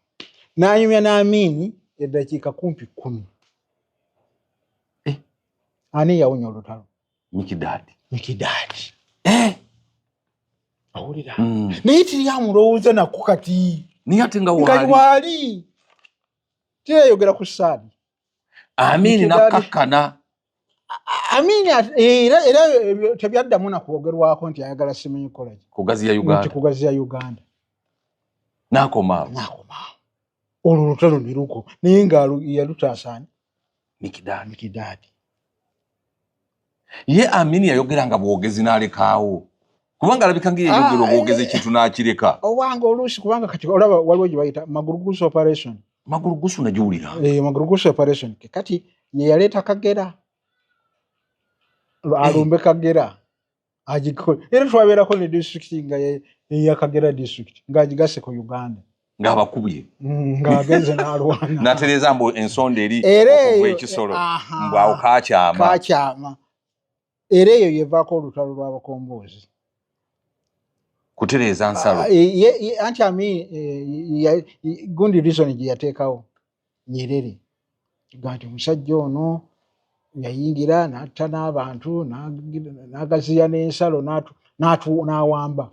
Speaker 1: N'anyumya n'Amiini eddakiika kumpi 10.
Speaker 2: Eh.
Speaker 1: Ani yawonya olutalo?
Speaker 2: Mikidaadi.
Speaker 1: Mikidaadi.
Speaker 2: Eh?
Speaker 1: Awulira. Naye teri amulowooza nako kati.
Speaker 2: Naye ate nga
Speaker 1: nga
Speaker 2: waali.
Speaker 1: Waali teyayogera ku Saadi.
Speaker 2: Amini
Speaker 1: Mikidaadi.
Speaker 2: nakkakkana.
Speaker 1: Amini era ebyo tebyaddamu nakwogerwako nti ayagala simanyi kukola ki.
Speaker 2: Kugaziya
Speaker 1: nti
Speaker 2: Uganda.
Speaker 1: Kugaziya Uganda.
Speaker 2: N'akoma awo.
Speaker 1: Nakomaawo olwo olutalo ne luko naye nga yalutaasaani?
Speaker 2: Mikidaadi.
Speaker 1: Mikidaadi.
Speaker 2: Ye Amini yayogeranga bwogezi n'alekaawo kubanga alabika nga yeyogera
Speaker 1: Ah,
Speaker 2: obwogezi ekintu n'akireka.
Speaker 1: Owange oluusi kubanga kati olaba waliwo gye bayita Magulugusu operation.
Speaker 2: Magulugusu nagiwulira.
Speaker 1: Magulugusu operation kati ye yaleeta Kagera alumbe Kagera agikole era twabeerako ne district nga eya Kagera district ng'agigase ku Uganda.
Speaker 2: Ng'abakubye.
Speaker 1: Ng'agenze n'alwana.
Speaker 2: N'atereeza mbu ensonda eri
Speaker 1: era
Speaker 2: okuva
Speaker 1: eyo
Speaker 2: ekisolo.
Speaker 1: Aha,
Speaker 2: mbu awo kakyama.
Speaker 1: Kakyama era eyo yevaako olutalo lw'abakombozi.
Speaker 2: Kutereeza nsalo.
Speaker 1: Ah, anti ami gundi reason gye yateekawo Nyerere ga nti omusajja ono yayingira n'atta n'abantu n'agaziya n'ensalo n'awamba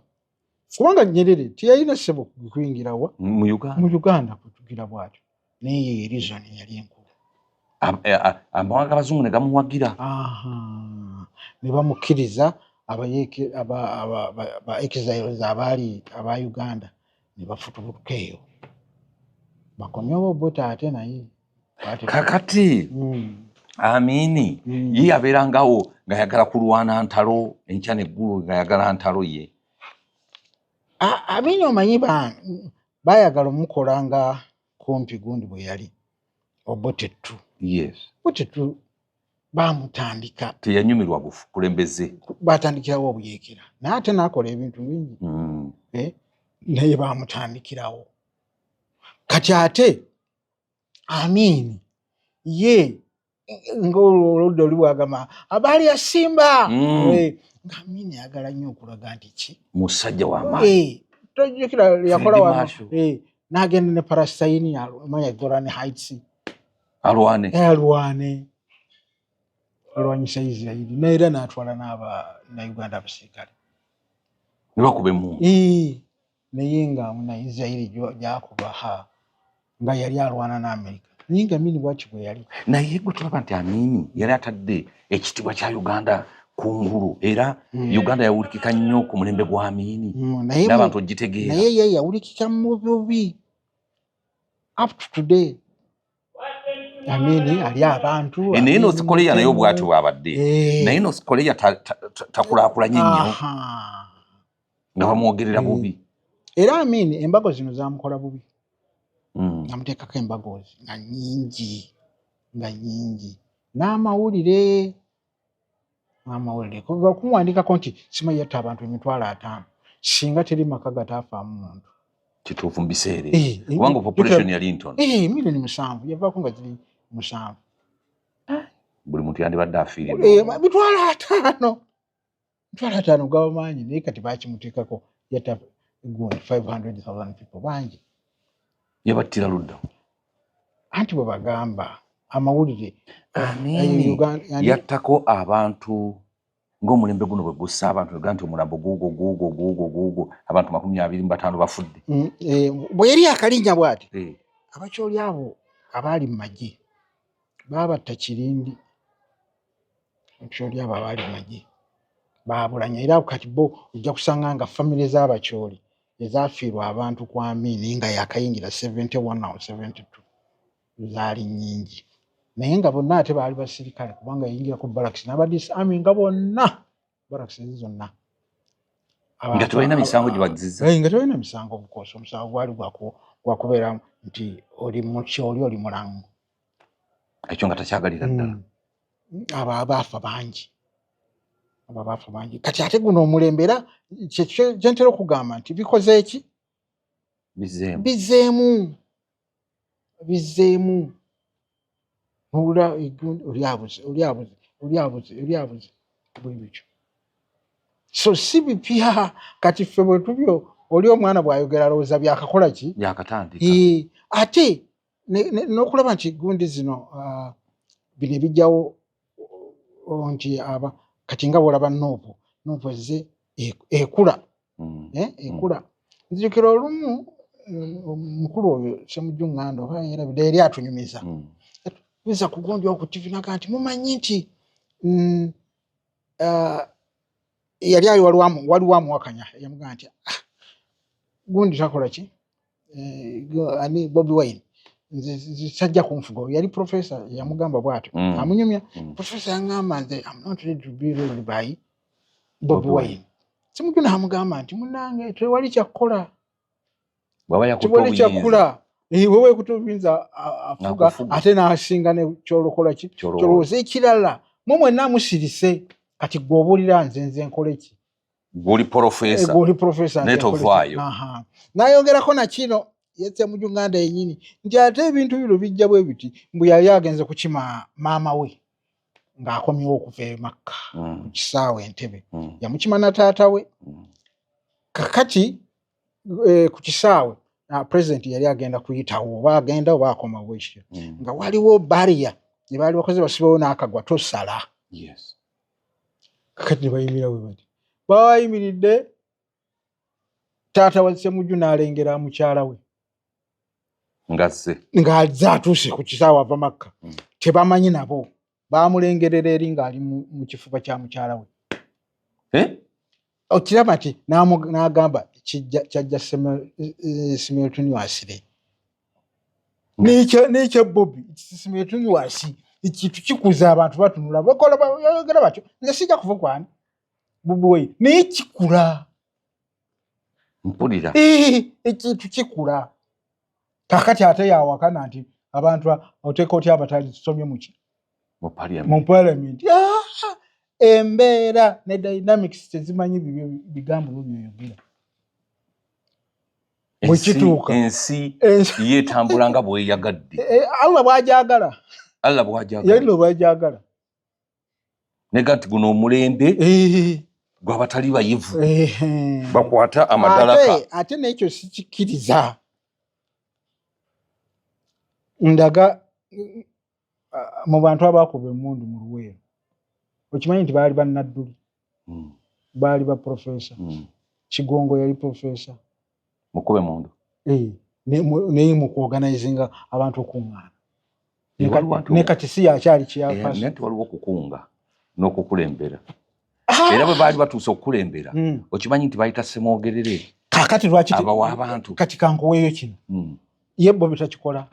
Speaker 1: kubanga Nyerere teyalina ssebo kuyingira wa
Speaker 2: mu Uganda.
Speaker 1: Mu Uganda kutugira bwatyo naye ye reason yali enkulu.
Speaker 2: Amawanga abazungu ne gamuwagira.
Speaker 1: Aha. Ne bamukkiriza ba exiles abaali aba Uganda ne bafutubutuka eyo bakomyewo Obote ate naye
Speaker 2: Kakati Amini ye yabeerangawo ng'ayagala kulwana ntalo enkya neggulu ng'ayagala ntalo ye.
Speaker 1: Amini omanyi bayagala omukola nga kumpi gundi bwe yali Obote. Obote bamutandika.
Speaker 2: Teyanyumirwa bukulembeze.
Speaker 1: Batandikirawo obuyeekera, naye ate n'akola ebintu bingi. Eh, naye bamutandikirawo. Kati ate Amini ye ngaoludda oli bwagamba abaali yasimba. Eh, nga Amini ayagala nnyo okulaga nti ki
Speaker 2: musajja w'amaanyi.
Speaker 1: Eh, tojjukira yakola
Speaker 2: Field
Speaker 1: wano
Speaker 2: Marshal.
Speaker 1: Eh, n'agenda ne Palestine, manya Golan Heights.
Speaker 2: Alwane.
Speaker 1: Eh, alwane, alwanyisa Isirairi, naera n'atwala n'abanauganda abasirikale.
Speaker 2: Ne bakuba emmundu.
Speaker 1: Eh, naye nga muna Isirairi gyakuba ha nga yali alwana n'Amerika, naye nga Amini bwaki bwe yali.
Speaker 2: Naye gwe tulaba nti Amini yali atadde ekitiibwa kya Uganda kungulu, era Uganda yawulikika nnyo ku mulembe gwa Amini.
Speaker 1: Naye
Speaker 2: n'abantu ogitegeera.
Speaker 1: Naye ye yawulikika mu bubi. Up to today Amini ali abantu.
Speaker 2: Eh, naye
Speaker 1: Amini
Speaker 2: North Korea naye
Speaker 1: mutemu.
Speaker 2: bw'atyo bw'abadde.
Speaker 1: Eh.
Speaker 2: Naye North Korea takulaakulanye nnyo nga bamwogerera bubi.
Speaker 1: Era Amini embago zino zamukola bubi. Namuteekako embago nga nyingi, nga nyingi, n'amawulire kuva kumuwandikako nti simanyi yatta abantu 50,000, singa teri maka gataafaamu muntu.
Speaker 2: Kituufu, mu biseera
Speaker 1: Eh,
Speaker 2: ebyo kubanga population yali ntono.
Speaker 1: Eh, 7 million yavaako nga ziri 7.
Speaker 2: Buli muntu yandibadde afiirira.
Speaker 1: Eh, 50,000, 50,000 gaba mangi, naye kati bakimuteekako yatta gundi 500,000 people, bangi.
Speaker 2: Yabattira ludda?
Speaker 1: Anti bwe bagamba amawulire.
Speaker 2: Amini
Speaker 1: Eh,
Speaker 2: yattako abantu ng'omulembe guno bwe gussa abantu ega nti omulambo guugwo guugwo guugwo guugwo, abantu 25 bafudde.
Speaker 1: Eh, bwe yali akalinnya bw'ati,
Speaker 2: Eh,
Speaker 1: Abakyoli abo abaali mu magye baabatta kirindi. Abakyoli abo abaali mu magye baabulanya, era kati bo ojja kusanga nga famire z'Abakyoli ezaafiirwa abantu ku Amini nga yakayingira 71 awo 72 zaali nnyingi, naye nga bonna ate baali basirikale, kubanga yayingira ku barracks n'abadisarmi nga bonna barracks ezi zonna.
Speaker 2: Nga tebalina misango gye bazizza.
Speaker 1: Eh, nga tebalina misango bukosa. Omusango gwali gwakubeera nti oli mukyoli, oli mulango.
Speaker 2: Ekyo nga takyagalira ddala.
Speaker 1: Abo abaafa bangi, abo abaafa bangi. Kati ate guno omulembe era kyentera okugamba nti bikoze eki?
Speaker 2: Bizeemu.
Speaker 1: Bizeemu, bizeemu. Nowulira oli abuze, oli abuze, oli abuze, oli abuze, bwe bityo. So si bipya. Kati ffe bwe tubyo oli omwana bw'ayogera alowooza byakakola ki.
Speaker 2: Byakatandika.
Speaker 1: Eh, ate n'okulaba nti gundi zino, bino ebijjawo nti aba kati nga bwolaba NUP, NUP ezze ekula. Eh, ekula. Nzijukira olumu omukulu oyo Semujju Nganda, oba yerabidde, yali atunyumiza biza ku gundi oku TV, naga nti mumanyi nti yali ali waliwo amuwakanya, yamugamba nti, "Ah, gundi takola ki? Eh, ani, Bobi Wine, nze sajja kunfuga." Yali profesa yamugamba bw'atyo. Amunyumya. Profesa yaŋŋamba, "Nze am not ready to be ruled by Bobi
Speaker 2: Bobi Wine."
Speaker 1: Wine. Semujju n'amugamba nti, "Munange, tewali kyakkola."
Speaker 2: Bw'aba yakutte
Speaker 1: Tewali
Speaker 2: obuyinza.
Speaker 1: kyakkola. Eh, wewe ekutte obuyinza afuga.
Speaker 2: Akufuga.
Speaker 1: Ate n'asinga ne kyolokola ki.
Speaker 2: Kyolowooza.
Speaker 1: Kyolowooza. Ekirala, mwe mwenna musirise, kati gwe obuulira nze, nze nkole ki?
Speaker 2: Gw'oli profesa.
Speaker 1: Gwe oli profesa, nze
Speaker 2: Naye
Speaker 1: nkole ki?
Speaker 2: tovaayo.
Speaker 1: Aha. N'ayongerako na kino yetse mu Uganda yennyini nti ate ebintu bino bijja bwe biti, mbu yali agenze kukima maama we ng'akomyewo okuva e Makka ku kisaawe Entebe. Yamukima na taata we. Kakati ku kisaawe, president yali agenda kuyitawo, oba agenda oba akoma bwekityo, nga waliwo barrier gye baali bakoze, basibawo n'akagwa tosala. Kakati ne bayimira bwe bati, baba bayimiridde, taata wa Semujju n'alengera mukyala we
Speaker 2: Ngazze.
Speaker 1: Ng'azze atuuse ku kisaawe ava Makka. Tebamanyi nabo bamulengerera eri ng'ali mu kifuba kya mukyala we.
Speaker 2: Eh?
Speaker 1: Okiraba nti n'agamba kyajja simultaneously n'ekya Bobi simultaneously. Ekintu kikuza abantu batunula, bakola, bayogera batyo, nze sijja kuva kwani Bobi Wine, naye kikula.
Speaker 2: Mpulira
Speaker 1: ekintu kikula. Kakati ate yawakana nti abantu oteeka otya abatali tusomye muki
Speaker 2: mu
Speaker 1: parliament. Ah, embeera ne dynamics tezimanyi bigambo byo byoyogera.
Speaker 2: Bwekituuka ensi yetambula nga bweyagadde.
Speaker 1: Eh, eh, Allah bwajagala,
Speaker 2: Allah bwajagala,
Speaker 1: bwajagala.
Speaker 2: Nega nti guno omulembe eh. gwabatali bayivu bakwata amadalaka.
Speaker 1: Ate nekyo sikikkiriza. Ndaga mu bantu abakuba emundu mu Luweero, okimanyi nti baali bannadduli, baali ba profesa. Kigongo yali profesa.
Speaker 2: Mukube mundu.
Speaker 1: Eh, naye mu kuorganizinga abantu okuŋŋaana ne kati si yakyali
Speaker 2: kyeyafasi nti waliwo okukunga n'okukulembera. Ah! Era bwe baali batuuse okukulembera, okimanyi nti bayita Semwogerere.
Speaker 1: Kakati lwaki
Speaker 2: abawa abantu?
Speaker 1: Kati kankuweeyo kino. Ye Bobi takikola.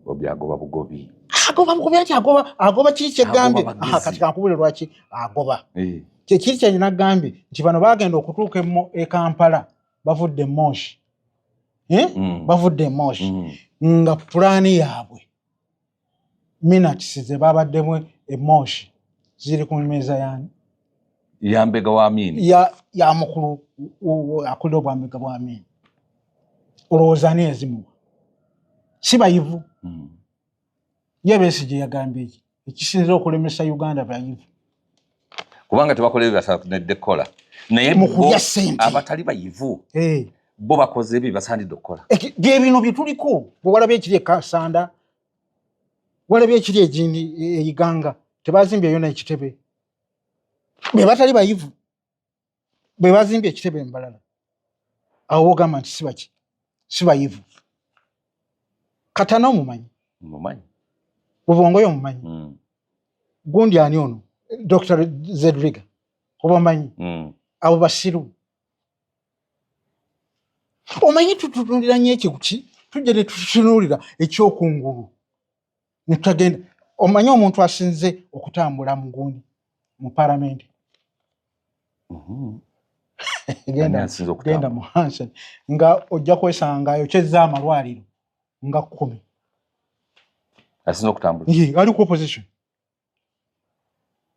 Speaker 2: Bobi agoba bugobi.
Speaker 1: Agoba bugobi ati agoba agoba kiki kyegambye? Kati kankubule lwaki agoba. Eh. Kyekiri kyenagambye nti bano bagenda okutuuka e Kampala bavudde Moshi. Eh? Bavudde Moshi. Nga pulaani yaabwe minutes ze babaddemu e Moshi ziri ku mmeeza yani?
Speaker 2: Ya mbega wa Amini.
Speaker 1: Ya mukulu akulira obwambega bwa Amini. Olowooza ani yazimuwa? Si bayivu. Ye Besigye yagambye eki ekisinza okulemesa Uganda bayivu.
Speaker 2: Kubanga tebakola ebyo basaanidde kukola. Naye
Speaker 1: mu kulya ssente
Speaker 2: abatali bayivu eh. bo bakoze ebyo basaanidde okukola.
Speaker 1: Bye bino bye tuliko. Bwe walabye ekiri e Kasanda, walabye ekiri egindi e Iganga, tebazimbyeyo n'ekitebe. Be batali bayivu bwe bazimbye ekitebe embalala, awo wogamba nti sibaki sibayivu. Katana omumanyi?
Speaker 2: Mumanyi.
Speaker 1: Bubongoyo omumanyi? Gundi ani ono Dr Zedriga obamanyi? Abo basiru. Omanyi tutunulira nnyo ekyo ki, tujja ne tutunuulira ekyokungulu netutagenda. Omanyi omuntu asinze okutambula mu gundi mu palamenti? Genda mu Hansen nga ojja kwesanga ayokyezza amalwaliro nga 10.
Speaker 2: Asinze okutambula
Speaker 1: ali ku opposition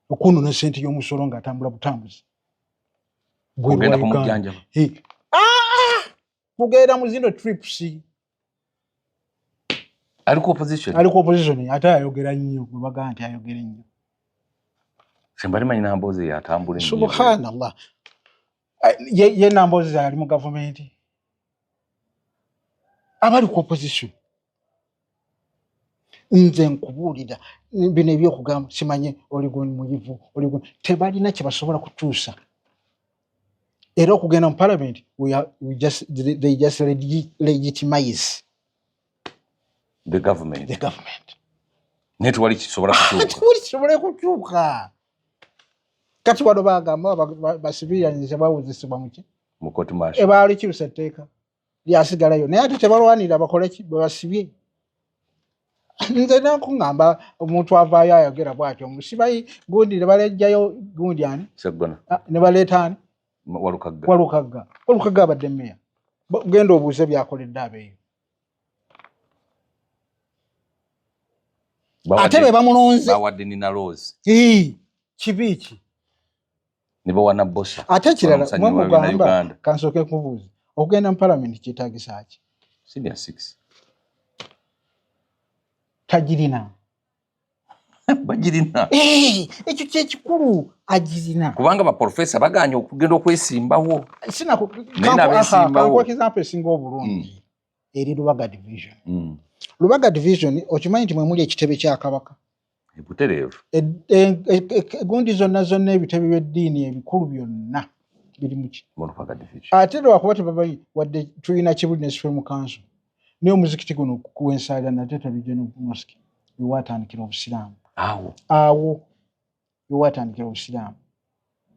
Speaker 1: okunona sente y'omusolo ng'atambula butambuzi.
Speaker 2: Ogenda kumujjanjaba?
Speaker 1: Ah! Kugenda mu zino trips.
Speaker 2: Ali ku opposition.
Speaker 1: Ali ku opposition ate ayogera nnyo, gwe bagamba nti ayogera nnyo.
Speaker 2: Sembali manyi Nambooze yatambula
Speaker 1: ennyo. Subhanallah. Eh, ye Nambooze ali mu gavumenti, abali ku opposition. Nze nkubuulira bino ebyokugamba simanye oli muyivu oli tebalina kye basobola kukyusa. Era okugenda mu parliament, they just legitimize
Speaker 2: the government.
Speaker 1: The government.
Speaker 2: Naye tewali kisobola kukyuka.
Speaker 1: Tewali kisobola kukyuka. Kati wano bagamba basibirians bawuzisibwa muki?
Speaker 2: Mu court martial.
Speaker 1: Baalikyusa etteeka lyasigalayo, naye ate tebalwanira bakole ki bwebasibye. Nze nakuŋŋamba omuntu avaayo ayogera bwatyo omusibayi gundi ne balejjayo gundi ani?
Speaker 2: Seggona.
Speaker 1: Ah, ne baleeta ani?
Speaker 2: Walukagga.
Speaker 1: Walukagga. Walukagga abadde meya. Genda obuuze byakoledde abeeyo. Ate be bamulonze.
Speaker 2: Bawadde Nina Rose.
Speaker 1: Kibi ki?
Speaker 2: Ne bawa Bosa.
Speaker 1: Ate ekirala mwe mugamba, kansooke nkubuuze, okugenda mu palamenti kyetaagisa ki?
Speaker 2: Senior 6.
Speaker 1: Tagirina.
Speaker 2: Bagirina.
Speaker 1: Ekyo kyekikulu, agirina.
Speaker 2: Kubanga baprofesa baganye okugenda okwesimbawo.
Speaker 1: Sinakankuwa example esinga obulungi. Eri Lubaga Division. Lubaga Division okimanyi nti mwe muli ekitebe kya Kabaka?
Speaker 2: Butereevu.
Speaker 1: Egundi zonna zonna, ebitebe by'eddiini ebikulu byonna biri muki?
Speaker 2: Mu Lubaga Division.
Speaker 1: Ate lwakuba tebamanyi wadde tulina Kibuli ne Supreme Council, naye omuzikiti guno gwensaalira Nateete Regional Mosque wewatandikira obusiraamu.
Speaker 2: Awo.
Speaker 1: Awo wewatandikira obusiraamu.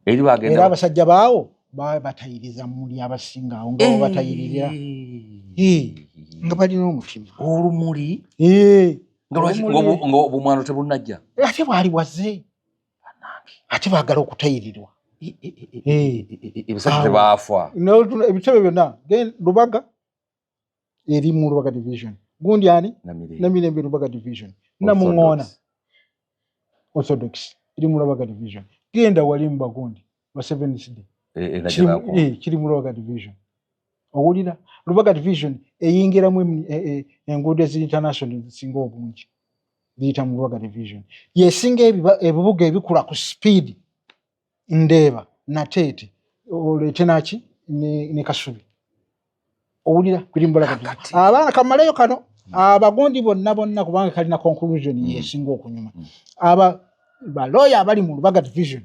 Speaker 2: Eri bagenda
Speaker 1: Era abasajja baawo baba batayiriza muli abasinga awo nga batayirira nga balina omutima.
Speaker 2: Olumuli. Nga lwaki
Speaker 1: Olumuli.
Speaker 2: Nga obumwano tebunnajja?
Speaker 1: Ate bwali bwazze, ate baagala okutayirirwa.
Speaker 2: Ebisajja tebaafa.
Speaker 1: Ebitebe byonna Lubaga eri mu Lubaga division, gundi ani Namirembe Lubaga division, Namuŋoona Orthodox eri mu Lubaga division, genda wali mu bagundi ba Seventh Day kiri mu Lubaga division. Owulira Lubaga division eyingiramu enguudo eziri international zisinga obungi ziyita mu Lubaga division, yesinga ebibuga ebikula ku speed Ndeeba Nateete oleete naki ne Kasubi. Owulira biri mu Lubaga division. Abaana kamaleyo kano abagundi bonna bonna kubanga kalina conclusion yesinga okunyuma. Aba balooya abali mu Lubaga division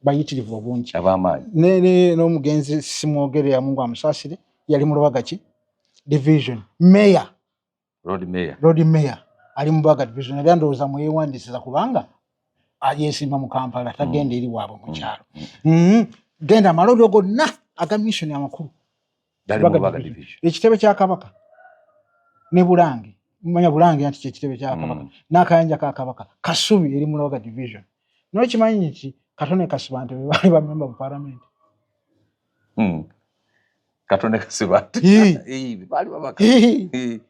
Speaker 1: bayitirivu obungi
Speaker 2: ab'amaanyi.
Speaker 1: N'omugenzi Simwogerera, Mungu amusaasire, yali mu Lubaga ki division, mayor
Speaker 2: Lord Mayor,
Speaker 1: Lord Mayor ali mu Lubaga division. Era ndowooza mwewandiisiza kubanga yeesimba mu Kampala, tagenda eri waabwe mu kyalo. Genda amalolero gonna aga mission amakulu ekitebe kya Kabaka ne Bulange, manya Bulange anti kyekitebe kya Kabaka n'akayanja ka Kabaka Kasubi eri mu Lubaga division. Nokimanyi nti Katone Kasibante be baali bamemba mu parliament?
Speaker 2: Katone Kasibante baali babaka.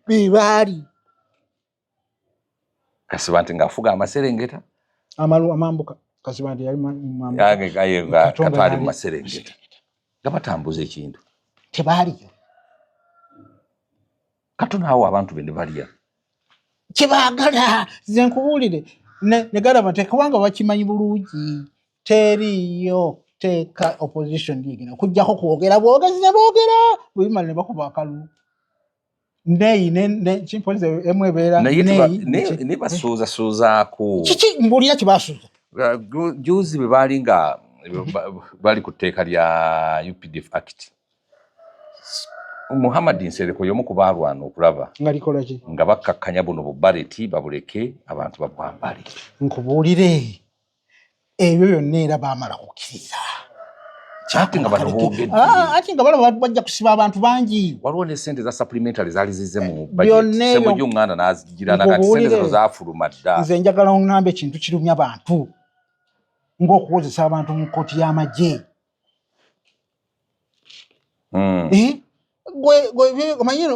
Speaker 1: Be baali.
Speaker 2: Kasibante ng'afuga amaserengeta.
Speaker 1: Amalu amambuka. Kasibante yali
Speaker 2: mambuka, ali mu maserengeta nga batambuza ekintu.
Speaker 1: Tebaaliyo.
Speaker 2: Katono awo abantu be ne balya.
Speaker 1: Kyebaagala nze nkubuulire negalaba nti kubanga bakimanyi bulungi teriiyo teeka opposition ligenda okujjako kwogera bwogezi ne boogera bwebimala ne bakuba akalulu neyi kimpoliza emu ebeera
Speaker 2: naye basuuzasuuzaako.
Speaker 1: Kiki mbuulira kibasuuza?
Speaker 2: Juzi bwe baali nga bali ku tteeka lya UPDF Act, Muhammad Nsereko y'omu ku baalwana okulaba
Speaker 1: nga likola ki,
Speaker 2: nga bakkakkanya buno bubareti babuleke abantu babwambale.
Speaker 1: Nkubuulire, ebyo byonna era baamala kukkiriza.
Speaker 2: Ate nga bano boogedde.
Speaker 1: Ate nga balaba bajja kusiba abantu bangi.
Speaker 2: Waliwo ne sente za supplementary zaali zize mu
Speaker 1: Byonna ebyo.
Speaker 2: Ssemujju Nganda n'azigira nakati sente zino zaafuluma dda.
Speaker 1: Nze njagala oŋŋambe ekintu kirumya bantu ng'okuwozesa abantu mu kkooti y'amagye. Omanyi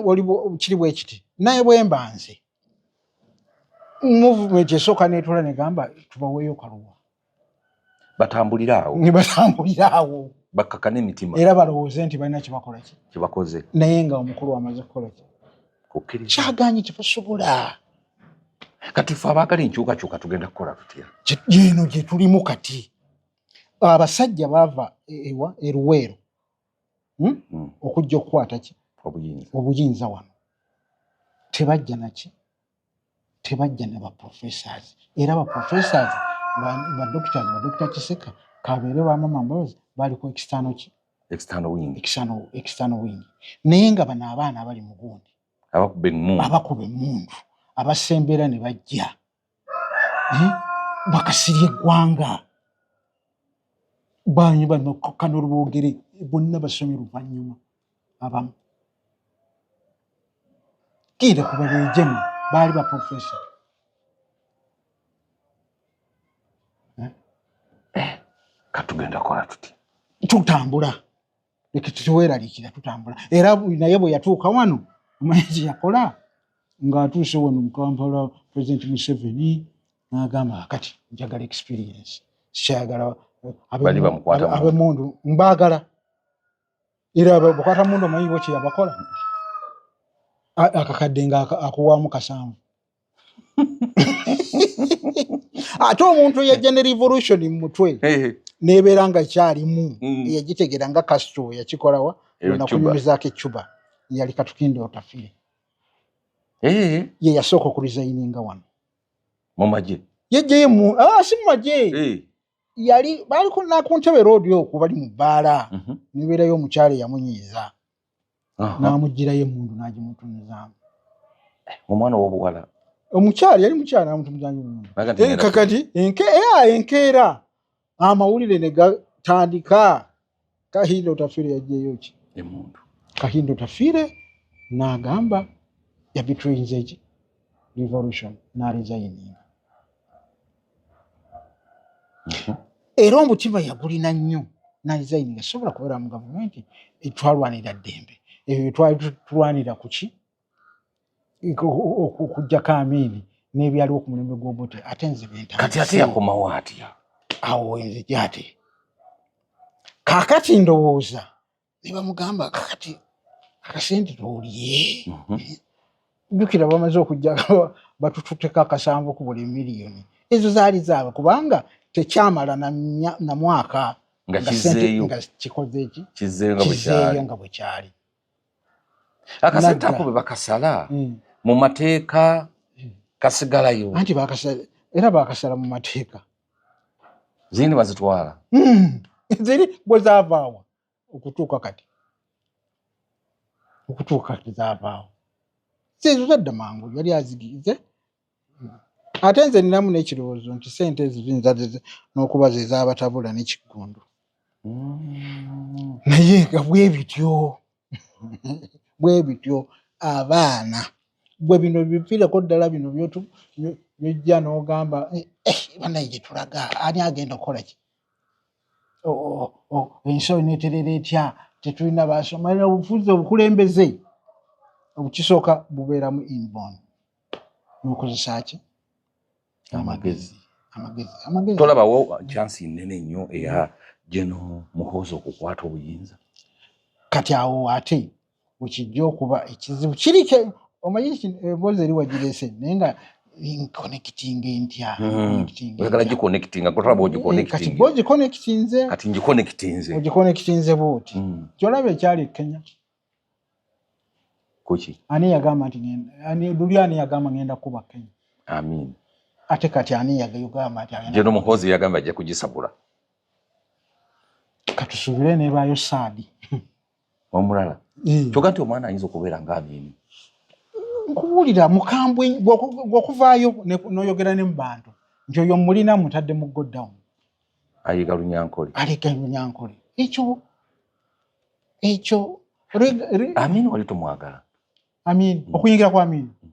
Speaker 1: kiri bwe kiti, naye bwe mba nze movement esooka neetula negamba tubaweeyo kaluwa
Speaker 2: batambulire awo,
Speaker 1: ne batambulira awo,
Speaker 2: bakkakane emitima,
Speaker 1: era balowooze nti balina kyebakola ki
Speaker 2: kyebakoze,
Speaker 1: naye nga omukulu amaze kukola ki?
Speaker 2: Kukkiriza.
Speaker 1: Kyaganye, tebasobola.
Speaker 2: Kati ffe abaagala enkyukakyuka tugenda kukola tutya?
Speaker 1: Eno gye tulimu kati, abasajja baava ewa eruweero okujja okukwata ki?
Speaker 2: Obuyinza.
Speaker 1: Obuyinza wano. Tebajja naki, tebajja ne baprofessors, era baprofessors, badoctors, badoctor Kiseka kabeere, bamama Mbabazi bali ku external ki?
Speaker 2: External wing.
Speaker 1: External wing. Naye nga bano abaana abali mu gundi
Speaker 2: abakuba emmundu,
Speaker 1: abakuba emmundu, abasembera ne bajja bakasirya eggwanga, banyi bano kano olwogere bonna basomye luvannyuma, abamu genda kuba beejemu baali baprofesa.
Speaker 2: Katugenda kola tuti.
Speaker 1: Tutambula, leka tetuweeraliikira, tutambula. Era naye bwe yatuuka wano, omanyi kye yakola ng'atuuse wano mu Kampala? President Museveni n'agamba, kati njagala experience, sikyayagala
Speaker 2: Bali bamukwata mundu.
Speaker 1: Abemundu mbaagala, era bakwata mundu. Omanyi bo kye yabakola? Akakadde nga akuwaamu 7, ate omuntu eyajja ne revolution mu mutwe nebeera nga kyalimu eyagitegeera nga Castro yakikolawa
Speaker 2: Eyo Cuba.
Speaker 1: nakunyumizaako ecuba yali Katukinde Otafire. Ye yasooka okuresigninga wano
Speaker 2: mu magye.
Speaker 1: Yejjeyo mu si mu magye. Yali baali ku ntebe roodi okwo, bali mu bbaala, nebeerayo omukyala eyamunyiiza, n'amugirayo emundu n'agimutunuzaamu.
Speaker 2: Omwana ow'obuwala.
Speaker 1: Omukyala yali mukyala, n'amutunuzaamu emundu.
Speaker 2: Naga nti ngenda
Speaker 1: Kakati enkeera amawulire ne gatandika, Kahinda Otafiire yajjeyo ki?
Speaker 2: Emundu.
Speaker 1: Kahinda Otafiire n'agamba yabetrayinze ki? Revolution, n'aresigninga. Era omutima yagulina nnyo nalizaini nga sobola kubeera mu gavumenti etwalwanira ddembe ebyo twali tulwanira kuki okujjako Amiini n'ebyaliwo ku mulembe gw'Obote ate nze
Speaker 2: kati ate yakomawo atya
Speaker 1: awo nzija ate kakati ndowooza ne bamugamba kakati akasente tolye mhm. jjukira bamaze okujja batututeko akasanvu ku buli miliyoni ezo zaali zaabwe kubanga tekyamala na mwaka
Speaker 2: nga nga
Speaker 1: kikoze eki kizeeyo nga bwe kyali
Speaker 2: akasente ako bwe bakasala hmm. mu mateeka hmm. kasigalayo
Speaker 1: anti bakasala era bakasala mu mateeka
Speaker 2: zini bazitwala
Speaker 1: hmm. ziri bwe zavaawa okutuuka kati okutuuka kati zavaawo seezo zadda mangu yali azigize ate nze ninamu n'ekirowoozo nti sente ezo ziyinza n'okuba ze zaabatabula n'ekiggundu mm. naye nga bwe bityo bwe bityo abaana gwe bino biviireko ddala bino byojja n'ogamba eh, eh, banaye gye tulaga ani agenda okukola ki ensi oneterera etya tetulina basoma obufuzi obukulembeze obukisooka bubeeramu inborn nokozesa ki
Speaker 2: amagezi amagezi amagezi tolabawo chansi nene nnyo eya geno Muhoozi okukwata obuyinza
Speaker 1: kati awo ate wekijja okuba ekizibu kiri omanyi emboozi eri wagireese naye nga nkonekitinga entya
Speaker 2: hmm. oyagala gikonekitinga gotolaba
Speaker 1: ogikonekati ogikonekitinze
Speaker 2: kati ngikonekitinze
Speaker 1: ogikonekitinze bwoti hmm. kyolaba ekyali e Kenya
Speaker 2: kuki
Speaker 1: ani yagamba nti ani luli ani yagamba ngenda kuba Kenya
Speaker 2: amin
Speaker 1: ate kati ani yagamba nti
Speaker 2: General Muhoozi yagamba ajja kugisabula
Speaker 1: katusubire nebayo saadi
Speaker 2: omulala eh. kyoga nti omwana ayinza okubeera nga Amini
Speaker 1: nkubuulira mukambwe gwokuvaayo noyogera ne mu bantu nti oyo mulina mutadde mu go down
Speaker 2: ayiga lunyankole
Speaker 1: ayiga lunyankole ekyo ekyo
Speaker 2: Amini wali tomwagala
Speaker 1: Amini mm. okuyingira kwa Amini mm.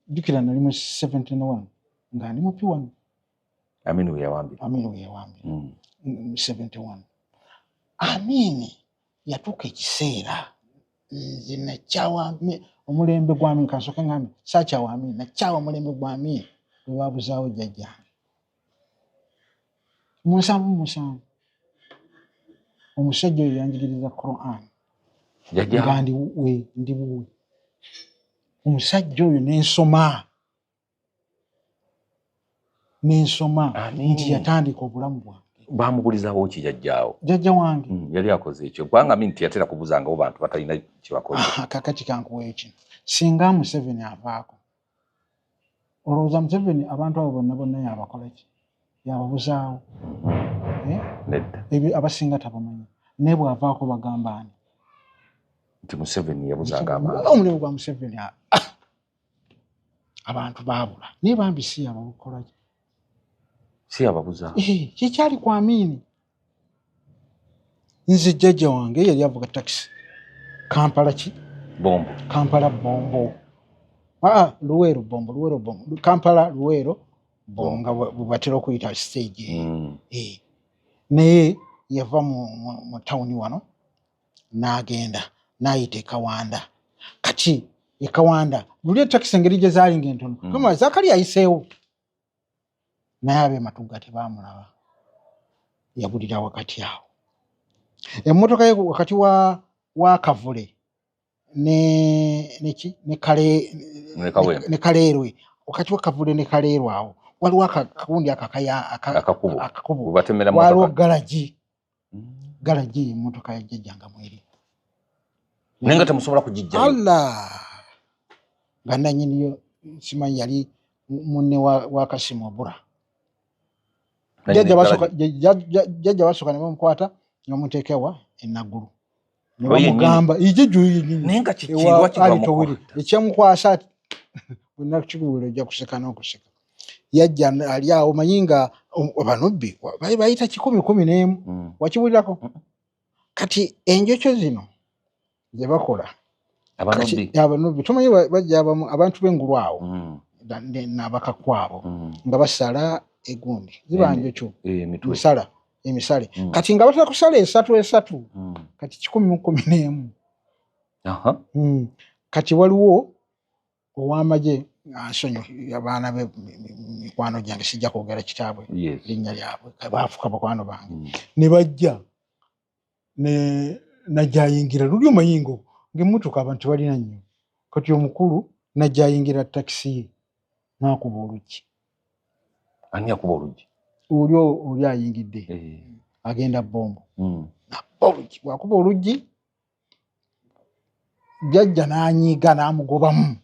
Speaker 1: jjukira nali mu 71 nga ndi mupi wano
Speaker 2: Amini weyawambira
Speaker 1: Amini weyawambira mm. 71 Amini yatuuka ekiseera nze nakyawa omulembe gwa Amini kansooke ngambe saakyawa Amini nakyawa omulembe gwa Amini lwe babuzaawo jjajjange mu 77 omusajja oyo yanjigiriza Quran nga ndi we ndi wuwe omusajja oyo nensoma nensoma nti yatandika obulamu bwange
Speaker 2: bamubulizawo ki jajjaawo
Speaker 1: jajja wange
Speaker 2: hmm, yali akoze ekyo kubanga Amini teyatera kubuzangawo bantu batalina kyebakoze
Speaker 1: kakati kankuweyo kino singa Museveni avaako olowooza Museveni abantu abo bonna bonna yabakola ki yababuzaawo eh? ebyo abasinga tabamanyi naye bw'avaako bagamba ani
Speaker 2: nti Museveni yabuzanga abantu
Speaker 1: omulimu gwa Museveni abantu baabula naye bambi si yababukola ki
Speaker 2: si yababuza
Speaker 1: eh, kyekyali ku Amini nze jjajja wange yali avuga takisi Kampala ki
Speaker 2: bombo
Speaker 1: Kampala bombo aa ah, Luweero bombo Luweero bombo Kampala Luweero bombo nga bwebatera okuyita stage eyo mm. eh. naye yava mu tawuni wano n'agenda n'ayita ekawanda kati ekawanda luli etakisi engeri gye zaali nga entono mm. zakali ayiseewo naye ab'e Matugga tebaamulaba yabulira wakati awo emmotoka ye wakati wa wa Kavule ne neki ne kale ne Kaleerwe wakati wa Kavule ne Kaleerwe awo waliwo akakundi akakaya akakubo waliwo galagi mm. galagi emmotoka ya jjajja nga mweri
Speaker 2: naye nga temusobola kugijjayo
Speaker 1: Allah nga nanyiniyo simanyi yali munne wa Kasimu Obura jjajja basooka ne bamukwata ne bamuteeka ewa enaggulu ne bamugamba ekyamukwasa bwenakikubuulira ojja kuseka n'okuseka yajja ali awo manyi nga abanubbi bayita 111 mm. wakiwulirako mm. kati enjokyo zino ze bakola abanubbi tumanyi bajja abamu abantu b'engulu awo mm. nabakakwabo mm. nga basala egundi ziba njokyo
Speaker 2: eh,
Speaker 1: musala Emisale. Kati nga batera kusala esatu esatu. Kati 111. Kati waliwo ow'amagye, ansonyi abaana be, mikwano gyange, sijja kwogera kitaabwe, linnya lyabwe, baafuka bakwano bange. Ne bajja ne najja ayingira luli omayingo ng'emmotoka abantu tebalina nnyo. Kati omukulu najja ayingira takisi ye n'akuba oluggi.
Speaker 2: Ani akuba oluggi?
Speaker 1: Oli ayingidde. Agenda Bombo. Nakuba oluggi, bw'akuba oluggi jjajja n'anyiiga n'amugobamu,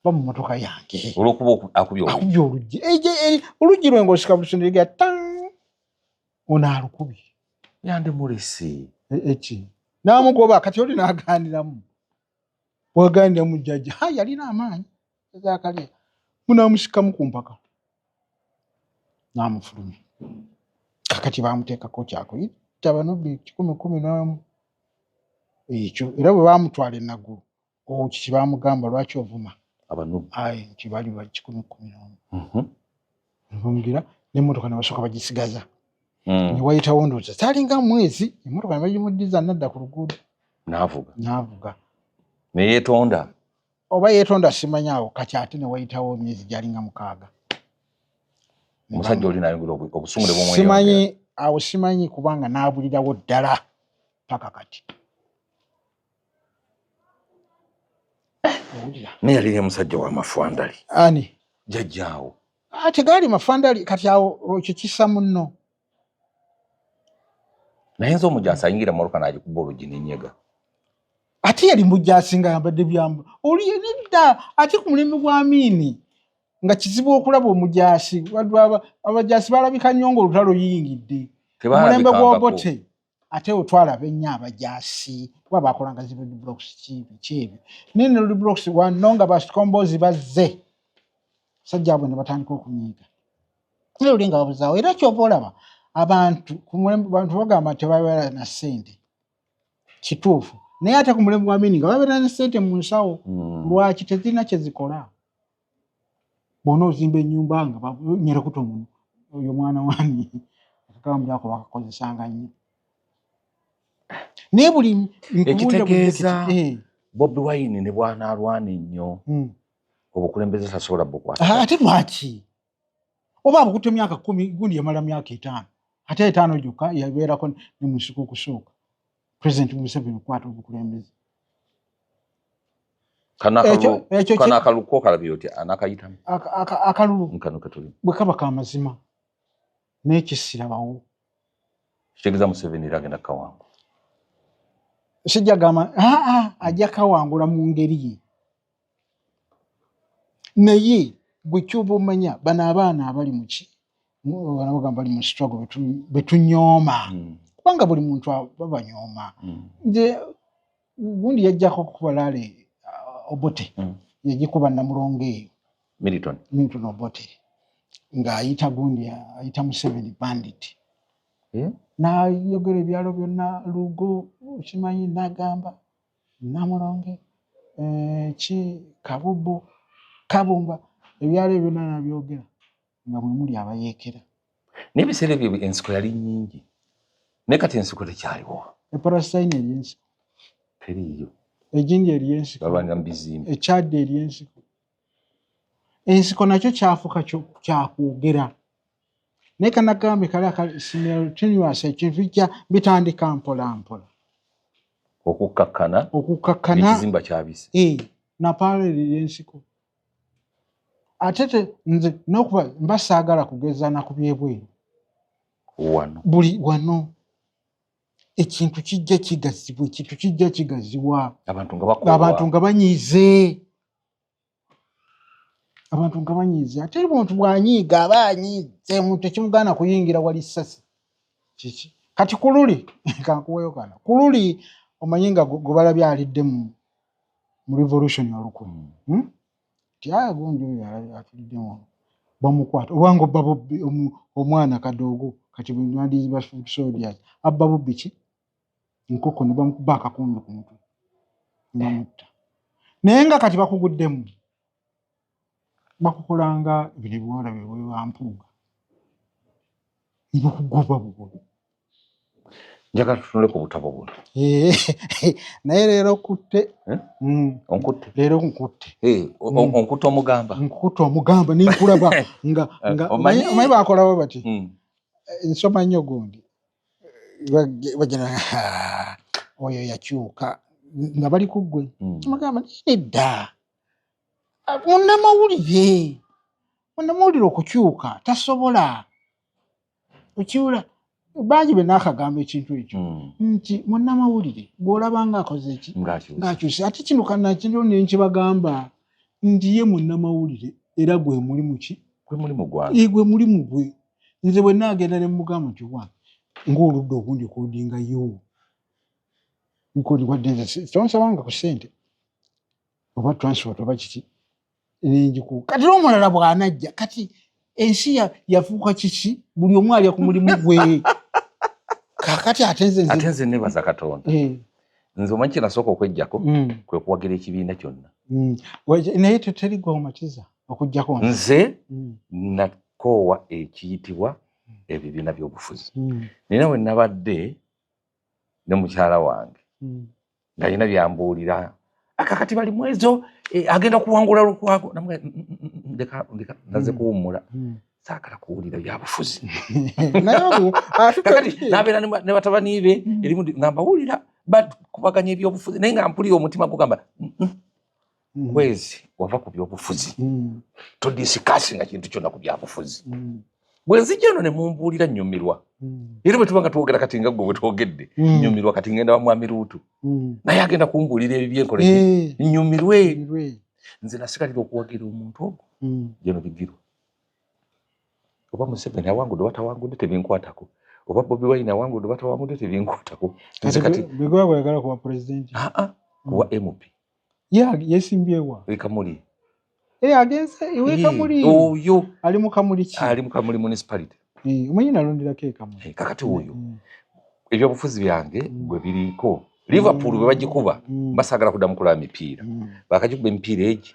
Speaker 1: va mu mmotoka yange.
Speaker 2: Olwokuba akubye oluggi.
Speaker 1: Akubye oluggi. Oluggi lwe ng'osika busundiga tan, ono alukubye.
Speaker 2: Yandimulese.
Speaker 1: Eki n'amugoba. Kati oli n'aganiramu, bw'aganiramu jjajja ha yalina amaanyi ezakalya, munaamusikamu ku mpaka n'amufulumya. Kakati bamuteekako kyakuyita bano 111 ekyo, era bwe baamutwala e Naggulu okyo kye baamugamba, lwaki ovuma
Speaker 2: Abanubbi?
Speaker 1: Ayi, nti bali ba 111. Bamubwira n'emmotoka ne basooka bagisigaza. Ne wayitawo ndowooza kyalinga mwezi, emmotoka ne bagimuddiza nadda ku luguudo.
Speaker 2: N'avuga.
Speaker 1: N'avuga.
Speaker 2: Ne yeetonda.
Speaker 1: Oba yeetonda simanyi awo. Kati ate ne wayitawo emyezi gyalinga 6.
Speaker 2: Omusajja oli nayongera obusungu ne bumweyongera.
Speaker 1: Simanyi awo, simanyi kubanga n'abulirawo ddala paka kati. Owulira?
Speaker 2: Naye yali musajja wa mafwandali.
Speaker 1: Ani?
Speaker 2: Jjajjaawo.
Speaker 1: Ate gaali mafandali. Kati awo ekyo kisa munno.
Speaker 2: Naye nze omujaasi ayingira mmotoka n'agikuba oluggi n'enyega.
Speaker 1: Ate yali mujaasi nga ayambadde byambu oli nedda. Ate ku mulembe gwa Amiini nga kizibu okulaba omujaasi. Abajaasi balabika nnyo ng'olutalo yiyingidde. Omulembe gw'Obote ate otwalaba ennyo abajaasi kuba bakolanga zi road blocks, ki biki ebyo, naye ne road blocks wano nga basikombozi bazze, sajja abo ne batandika okunyiiga, naye oli nga babuzaawo. Era kyova olaba abantu ku mulembe, bantu bagamba tebabeera na ssente, kituufu, naye ate ku mulembe gwa Amini nga babeera ne ssente mu nsawo. Lwaki tezirina kye zikola? Bw'ona ozimba ennyumba nga nyerekuta omuno oyo mwana wani akakambuli ako bakakozesanga nnyo, naye buli
Speaker 2: Ekitegeeza Bobi Wine ne bw'anaalwana ennyo, obukulembeze tasobola bukwata.
Speaker 1: Ate lwaki? Oba abukutte myaka 10, gundi yamala myaka 5, ate 5 gyokka yabeerako ne mu nsiko okusooka President Museveni okukwata obukulembeze.
Speaker 2: Kano akalulu ko kalabye otya? Anakayitamu?
Speaker 1: Akalulu
Speaker 2: Nkano ketuli.
Speaker 1: bwe kaba ka mazima n'ekisirabawo.
Speaker 2: Kitegeeza Museveni era agenda kawangula.
Speaker 1: Sijja gamba aa ajja kawangula mu ngeri ye, naye gwe kyoba omanya bano abaana abali muki, bano bagamba bali mu struggle betunyooma, kubanga buli muntu babanyooma. Nze gundi yajjako okukuba rally, Obote yagikuba Namulongo eyo.
Speaker 2: Milton.
Speaker 1: Milton Obote ng'ayita gundi, ayita Museveni bandit. N'ayogera ebyalo byonna, Lugo, kimanyi nagamba Namulonge, ki Kabubu, Kabumba, ebyalo ebyo byonna nabyogera nga mwe muli abayeekera.
Speaker 2: Naye ebiseera ebyo ensiko yali nnyingi, naye kati ensiko tekyaliwo.
Speaker 1: Epalestine eri ensiko.
Speaker 2: Teriiyo.
Speaker 1: Ejinja eri ensiko.
Speaker 2: Balwanira mu bizimbe.
Speaker 1: Ekyadde eri ensiko. Ensiko nakyo kyafuka kyakwogera, naye kanagambe kali akali simultaneous, ekintu kijja bitandika mpola mpola.
Speaker 2: Okukkakkana.
Speaker 1: Okukkakkana.
Speaker 2: Ekizimba kyabise.
Speaker 1: Napaala eri ensiko. Ate nze n'okuba mba saagala kugeza na ku byebweru.
Speaker 2: Wano.
Speaker 1: Buli wano ekintu kijja kigazibwa, ekintu kijja kigaziwa.
Speaker 2: Abantu nga bakoowa.
Speaker 1: Abantu nga banyiize, abantu nga banyiize. Ate omuntu bw'anyiiga aba anyiize, omuntu tekimugaana kuyingira wali ssasi kiki. Kati kululi kankuweyo kana kululi, omanyi nga gwe balabye alidde mu revolution olukwe. Ti gundi oyo atuliddemu, bamukwata obanga obba bubbi omwana kadoogo. Kati bwe ba foot soldiers abba bubbi ki nkoko, ne bamukuba akakumbi ku mutwe ne bamutta. Naye nga kati bakuguddemu, bakukolanga bino ebiwala bwebampuuga ne bakugoba bugobi.
Speaker 2: Njagala tutunule ku butabo buno.
Speaker 1: Naye leero kutte.
Speaker 2: Eh? Onkutte.
Speaker 1: Leero nkutte.
Speaker 2: Eh, onkutte omugamba.
Speaker 1: Nkutte omugamba nenkulaba nga
Speaker 2: Eh,
Speaker 1: nga omanyi bakolawo bati. Nsoma nnyo gundi. Bagira oyo yakyuka nga bali ku ggwe. Mugamba nedda. Munnamawulire. Munnamawulire okukyuka tasobola. Okiwula bangi be naakagamba ekintu ekyo nti munnamawulire bw'olaba nga akoze eki ng'akyuse ate kino kanakino ne nkibagamba nti ye munnamawulire era gwe mulimu ki
Speaker 2: gwe mulimu gwange
Speaker 1: gwe mulimu gwe nze bwe naagenda ne mugamba nti wange ng'oludda ogundi kodinga yo nkodi wadde nze tonsabanga ku ssente oba transport oba kiki nenjiku kati n'omulala bw'anajja kati ensi yafuuka kiki buli omu alya ku mulimu gwe kakati ate nze
Speaker 2: ate nze nebaza Katonda eh. Nze omanyi kyenasooka okwejjako kwe kuwagira ekibiina kyonna
Speaker 1: Naye teteri gwomatiza okujjako
Speaker 2: nze nakoowa ekiyitibwa ebibiina by'obufuzi. Nina we nabadde ne mukyala wange ng'alina byambuulira akakati bali mwezo eh, agenda kuwangula Lukwago ndeka ndeka naze kuwummula saagala kuwulira byabufuzi. Kakati nabeera ne batabani be erimu nga mbawulira bakubaganya ebyobufuzi naye nga mpulira omutima gugamba kwezi wava ku byobufuzi todiscuss nga kintu kyonna ku byabufuzi. Bwe nzija eno ne mumbuulira nnyumirwa era bwe tuba nga twogera kati nga gwe bwe twogedde nnyumirwa kati ngenda wa Mwami Luutu naye agenda kumbuulira ebyo byenkola
Speaker 1: eh.
Speaker 2: nnyumirwe. Nze nasigalira okuwagira omuntu ogwo Geno Bigirwa oba Museveni awangudde oba tawangudde tebinkwatako oba Bobi Wine awangudde oba tawangudde tebinkwatako.
Speaker 1: Nze kati Bigirwa bweyagala kuba president
Speaker 2: aa kuwa MP.
Speaker 1: Yesimbyewa?
Speaker 2: Kamuli.
Speaker 1: Eh, agenze ewe Kamuli.
Speaker 2: Oyo
Speaker 1: ali mu Kamuli ki?
Speaker 2: Ali mu Kamuli municipality.
Speaker 1: Eh, omanyi nalonderako e Kamuli.
Speaker 2: Eh, kakati oyo ebyobufuzi byange gwe biriko Liverpool bwe bagikuba basaagala kuddamu kulaba mipiira bakagikuba emipiira egi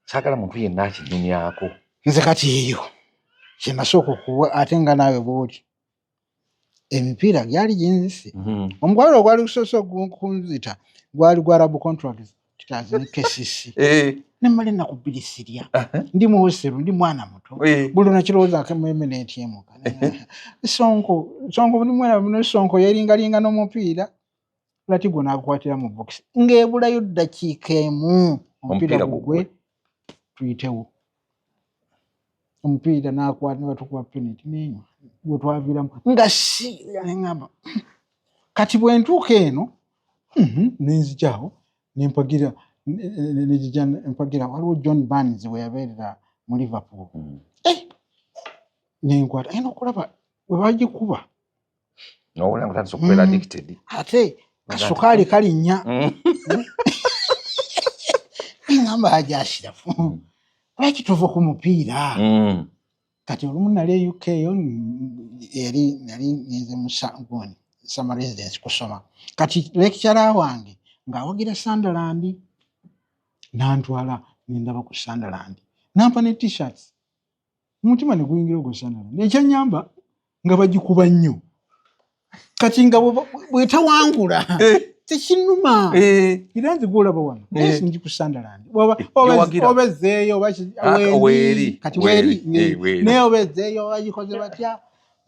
Speaker 2: saagala muntu yenna akinyumyako.
Speaker 1: Nze kati eyo kyenasooka okuwa ate nga naawe bw'oli emipiira gyali ginzise. Omugwalo ogwali gusoose okunzita gwali gwa Arab Contractors ne KCC. Nemmala ennaku 2 sirya ndi muwoseru ndi mwana muto buli nakirowoozaako emmeeme n'etyemuka sonko sonko ndi mwana muno sonko yeringalinga n'omupiira lati gwo n'agukwatira mu bokisi ng'ebulayo ddakiika emu omupiira gugwe tuyitewo omupiira n'akwata ne batukuba penalty nenywa gwe twaviiramu nga si neŋŋamba kati bwe ntuuka eno nenzijaawo nempagira nejija mpagira waliwo John Barnes we yabeerera mu Liverpool nenkwata ayina okulaba we bagikuba
Speaker 2: nowulira nga otandise okubeera addicted.
Speaker 1: Ate kasukaali kalinnya ngamba Haji Ashirafu lwaki tuva ku mupiira. Kati olumu nali e UK yo eri nali ngenze mu summer residence kusoma kati lecturer wange ng'awagira Sunderland nantwala nendaba ku Sunderland nampa ne t-shirts omutima ne guyingira ogwo Sunderland ekyanyamba nga bagikuba nnyo kati nga bwetawangula tekinuma era nze gwolaba wano ndi ku Sunderland oba ezzeeyo kati weeri naye oba ezzeeyo bagikoze batya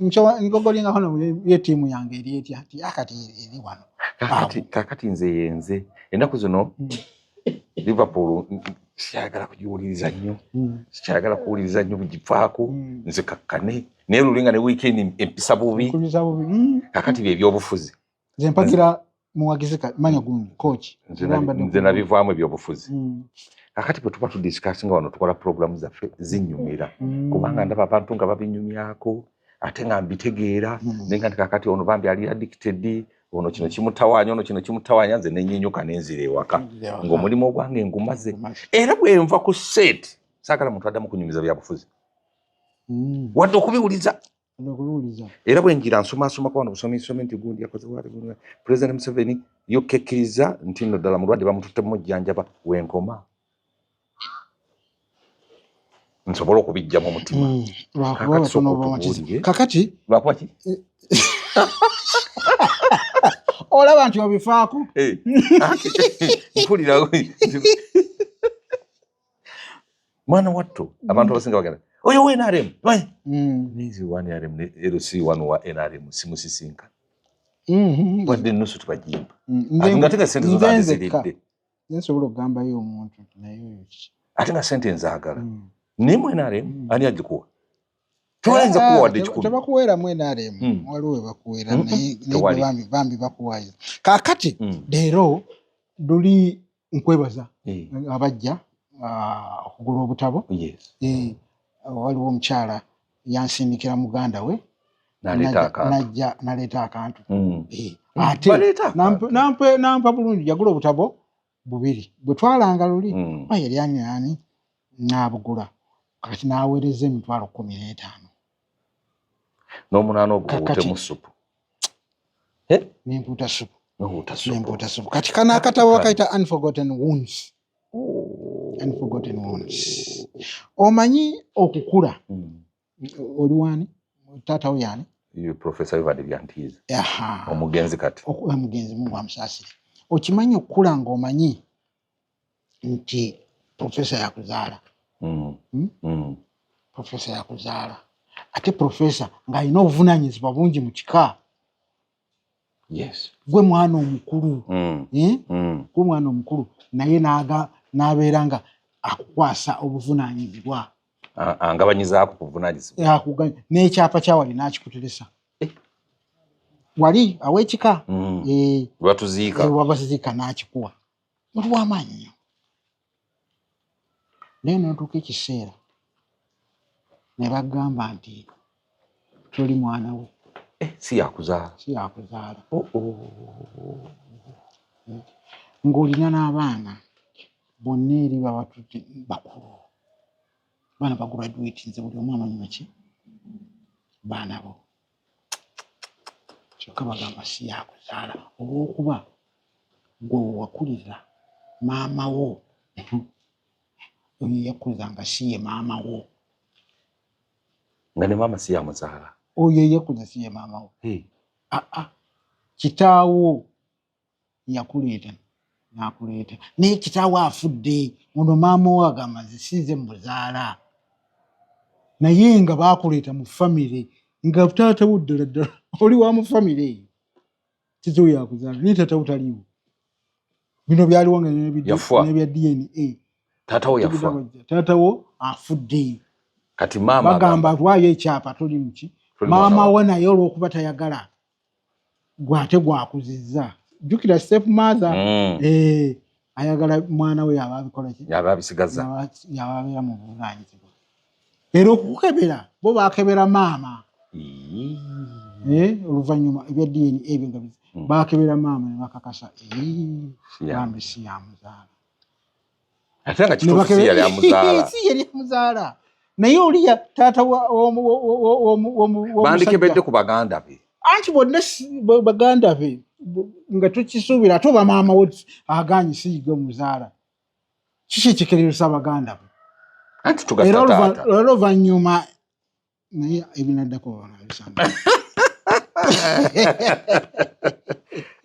Speaker 1: ngogolingako ye ttiimu yange eri etya nti akati eri wano.
Speaker 2: Kakati nze yenze ennaku zino Liverpool sikyayagala kugiwuliriza nnyo sikyayagala kuwuliriza nnyo bugifaako nze kakkane naye luli nga ne weekend empisa bubi. Kakati bye ebyobufuzi.
Speaker 1: Nze mpagira muwagizi manya gundi coach.
Speaker 2: Nze nabivaamu ebyobufuzi. Kakati bwe tuba tudiscussinga wano tukola programu zaffe zinyumira kubanga ndaba abantu nga babinyumyako ate nga mbitegeera naye nga nti kakati ono bambi ali addicted ono kino kimutawaanya ono kino kimutawaanya nze nenyinyuka nenzira ewaka ng'omulimu ogwange ngumaze era bwe nva ku set saagala muntu addamu kunyumiza byabufuzi wadde okubiwuliza era bwe ngira nsomasomako wano busomisomi nti gundi yakoze President Museveni yokkekkiriza nti nno ddala mulwadde bamututte mujjanjaba wenkoma nsobole okubijja mu mutima.
Speaker 1: Kakati
Speaker 2: lwakuba ki?
Speaker 1: Olaba nti obifaako.
Speaker 2: Eh, mpulira mwana wattu, abantu abasinga bagenda oyo wa NRM. Nizi wa NRM ne LC wano wa NRM simusisinka. Wadde ennusu tebagimpa. Ate nga tega sente zonna ziridde.
Speaker 1: Nsobola okugambayo omuntu nti naye oyo kiki?
Speaker 2: Ate nga sente nzaagala. Naye mu NRM ani agikuwa? Toyinza kuwa wadde 100.
Speaker 1: Tebakuweeramu NRM. Waliwo we bakuweera, naye naye bambi bakuwaayo. Kaakati leero luli nkwebaza abajja okugula obutabo. Waliwo omukyala yansindikira muganda we najja naleeta akantu. Ate nampa bulungi, yagula obutabo bubiri bwe twalanga luli. Yali ani ani n'abugula, kati n'aweereza 150,000.
Speaker 2: N'omunaana ogwo owutemu supu.
Speaker 1: Nempuuta supu, nempuuta supu. Kati kano akatabo bakayita Unforgotten Wounds. Unforgotten Wounds. Omanyi okukula oli waani? Taata wo yaani?
Speaker 2: Professor Evard Byantiiza, omugenzi kati.
Speaker 1: Omugenzi, Mungu amusaasire. Okimanyi okukula ng'omanyi nti profesa yakuzaala? Profesa yakuzaala, ate profesa ng'alina obuvunanyizibwa bungi mu kika. Gwe mwana omukulu. Eh? Gwe mwana omukulu, naye n'abeera nga akukwasa obuvunanyizibwa.
Speaker 2: Angabanyizaako ku buvunanyizibwa.
Speaker 1: N'ekyapa kyawali n'akikuteresa.
Speaker 2: Eh.
Speaker 1: Wali aw'ekika. Eh,
Speaker 2: webatuziika.
Speaker 1: Wabaziika n'akikuwa. Muntu w'amaanyi nnyo, naye n'otuuka ekiseera ne bagamba nti toli mwana we.
Speaker 2: Eh, si yakuzaala.
Speaker 1: Si yakuzaala.
Speaker 2: Oh.
Speaker 1: Ng'olina n'abaana bonna eri babatudde bakulu, baana bagraduate, nze buli omu amanyi baki baana bo, kyokka bagamba si yakuzaala olw'okuba gwe wewakulira maama wo oyo yakuza nga si ye maama wo.
Speaker 2: Nga ne maama si yamuzaala.
Speaker 1: Oyo eyakuza si ye maama wo. Aa, kitaawo yakuleeta nakuleeta, naye kitaawo afudde, ono maama wo agamba nze sinze muzaala, naye nga bakuleeta mu famire nga taatawo ddala ddala oli wa mu famire eyo, kizibu yakuzaala, naye taatawo taliiwo. Bino byaliwo nga
Speaker 2: Yafa.
Speaker 1: Nebya DNA.
Speaker 2: Taatawo yafa.
Speaker 1: Taatawo afudde.
Speaker 2: Kati maama
Speaker 1: bagamba lwayo ekyapa toli muki.
Speaker 2: Toli mwana
Speaker 1: maama
Speaker 2: wa-
Speaker 1: we, naye olwokuba tayagala gwate gwakuzizza, jjukira step mother. Eh, ayagala mwana we yaba abikola ki?
Speaker 2: Yaba abisigaza.
Speaker 1: Yaba abeera mu buvunanyizibwa, era okukebera bo bakebera maama. Eh, oluvannyuma ebya DNA ebyo nga bakebera maama ne bakakasa, "Eh,
Speaker 2: Si ya-
Speaker 1: bambi si yamuzaala."
Speaker 2: Ate nga kituufu si yali amuzaala.
Speaker 1: Si yali amuzaala, naye oli taata w'omusajja.
Speaker 2: Bandikebedde ku baganda be.
Speaker 1: Anti bonna baganda be nga tukisuubira, ate oba maama wo aganye siyiga omuzaala, kiki ekikereresa baganda be?
Speaker 2: Anti
Speaker 1: Era
Speaker 2: tugatta taata.
Speaker 1: Era oluvannyuma, naye ebinaddako banabisanga.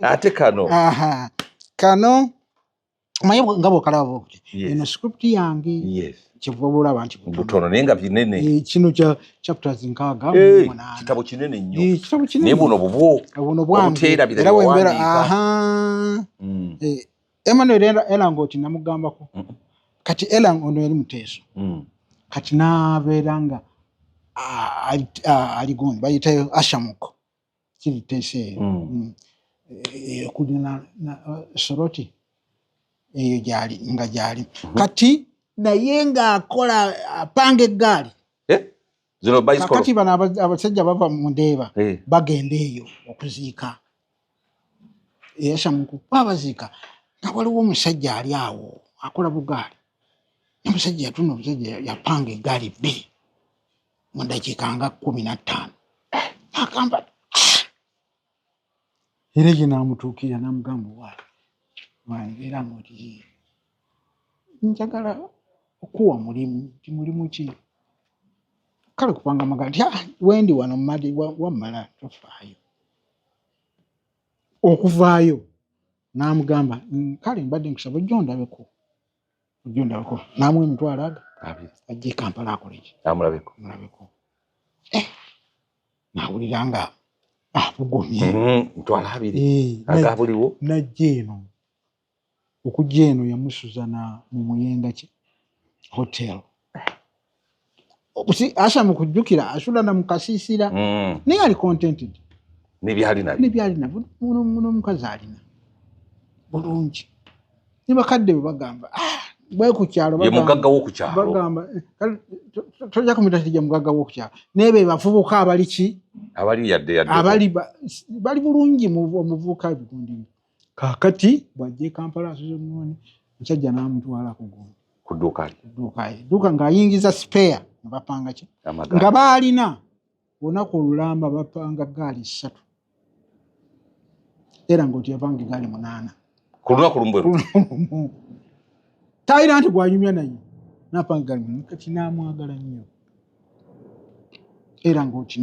Speaker 2: Ate kano?
Speaker 1: Aha, kano omanyi nga bwokalaba bwokuti eno script yange, kyebuva bulaba nti butono.
Speaker 2: Butono naye nga binene.
Speaker 1: Eh, kino kya chapters nkaaga mu munaana.
Speaker 2: Kitabo kinene nnyo.
Speaker 1: Eh, kitabo kinene.
Speaker 2: Naye buno bubwo.
Speaker 1: Buno bwange.
Speaker 2: Obuteerabira
Speaker 1: Era wembeera
Speaker 2: byewawandiika.
Speaker 1: Aha. Eh, Emmanuel Elangoti namugambako. Kati Elang ono yali muteeso. Kati n'abeera nga ali gundi bayitayo Ashamuko, kiri teeso eyo. Eh, kulina Soroti eyo gyali nga gyali kati, naye ng'akola apanga eggaali.
Speaker 2: Eh? Zino bicycle.
Speaker 1: Kakati bano abasajja bava mu Ndeeba, bagenda eyo okuziika eyashamuku, babaziika nga waliwo omusajja ali awo akola bugaali. Omusajja yatunda, omusajja yapanga eggaali bbiri mu dakiika nga 15. Agamba era ye n'amutuukirira n'amugamba, "Waayi era ng'oti njagala okuwa mulimu." Nti mulimu ki? Kale kupanga amagaali. Nti, "Ah, wendi wano mmali wammala tofaayo." Okuvaayo n'amugamba, kale mbadde nkusaba ojja ondabeko, ojja ondabeko." N'amuwa 20,000 aga ajja e Kampala akoleki?
Speaker 2: Amulabeko.
Speaker 1: Mulabeko. N'awulira nga abugumye.
Speaker 2: 20,000 agabuliwo.
Speaker 1: Najja eno. Okujja eno yamusuza na mu Muyenga ki hotel. Asha mu kujjukira asula na mu kasiisira, naye ali contented.
Speaker 2: Nebyali nabyo.
Speaker 1: Nebyali nabyo, n'omukazi alina bulungi, ne bakadde be bagamba, ah, bwe ku kyalo.
Speaker 2: Ye mugagga w'oku kyalo.
Speaker 1: Bagamba, tojja kumuyita tijja mugagga w'oku kyalo, naye be bavubuka abali ki?
Speaker 2: Abali yadde yadde.
Speaker 1: Abali bali bulungi omuvubuka ebigundi. Kaakati bw'ajja e Kampala asuze muwoni, omusajja n'amutwala ku gundi.
Speaker 2: Ku dduuka lye.
Speaker 1: Ku dduuka ye, dduuka ng'ayingiza spare nga bapanga ki?
Speaker 2: Amagaali.
Speaker 1: Nga baalina olunaku olulamba bapanga gaali 3, era ng'oti yapanga egaali 8.
Speaker 2: Ku lunaku lumu bwe luti.
Speaker 1: Talina nti gwanyumya naye napanga egaali 8. Kati n'amwagala nnyo, era ng'oti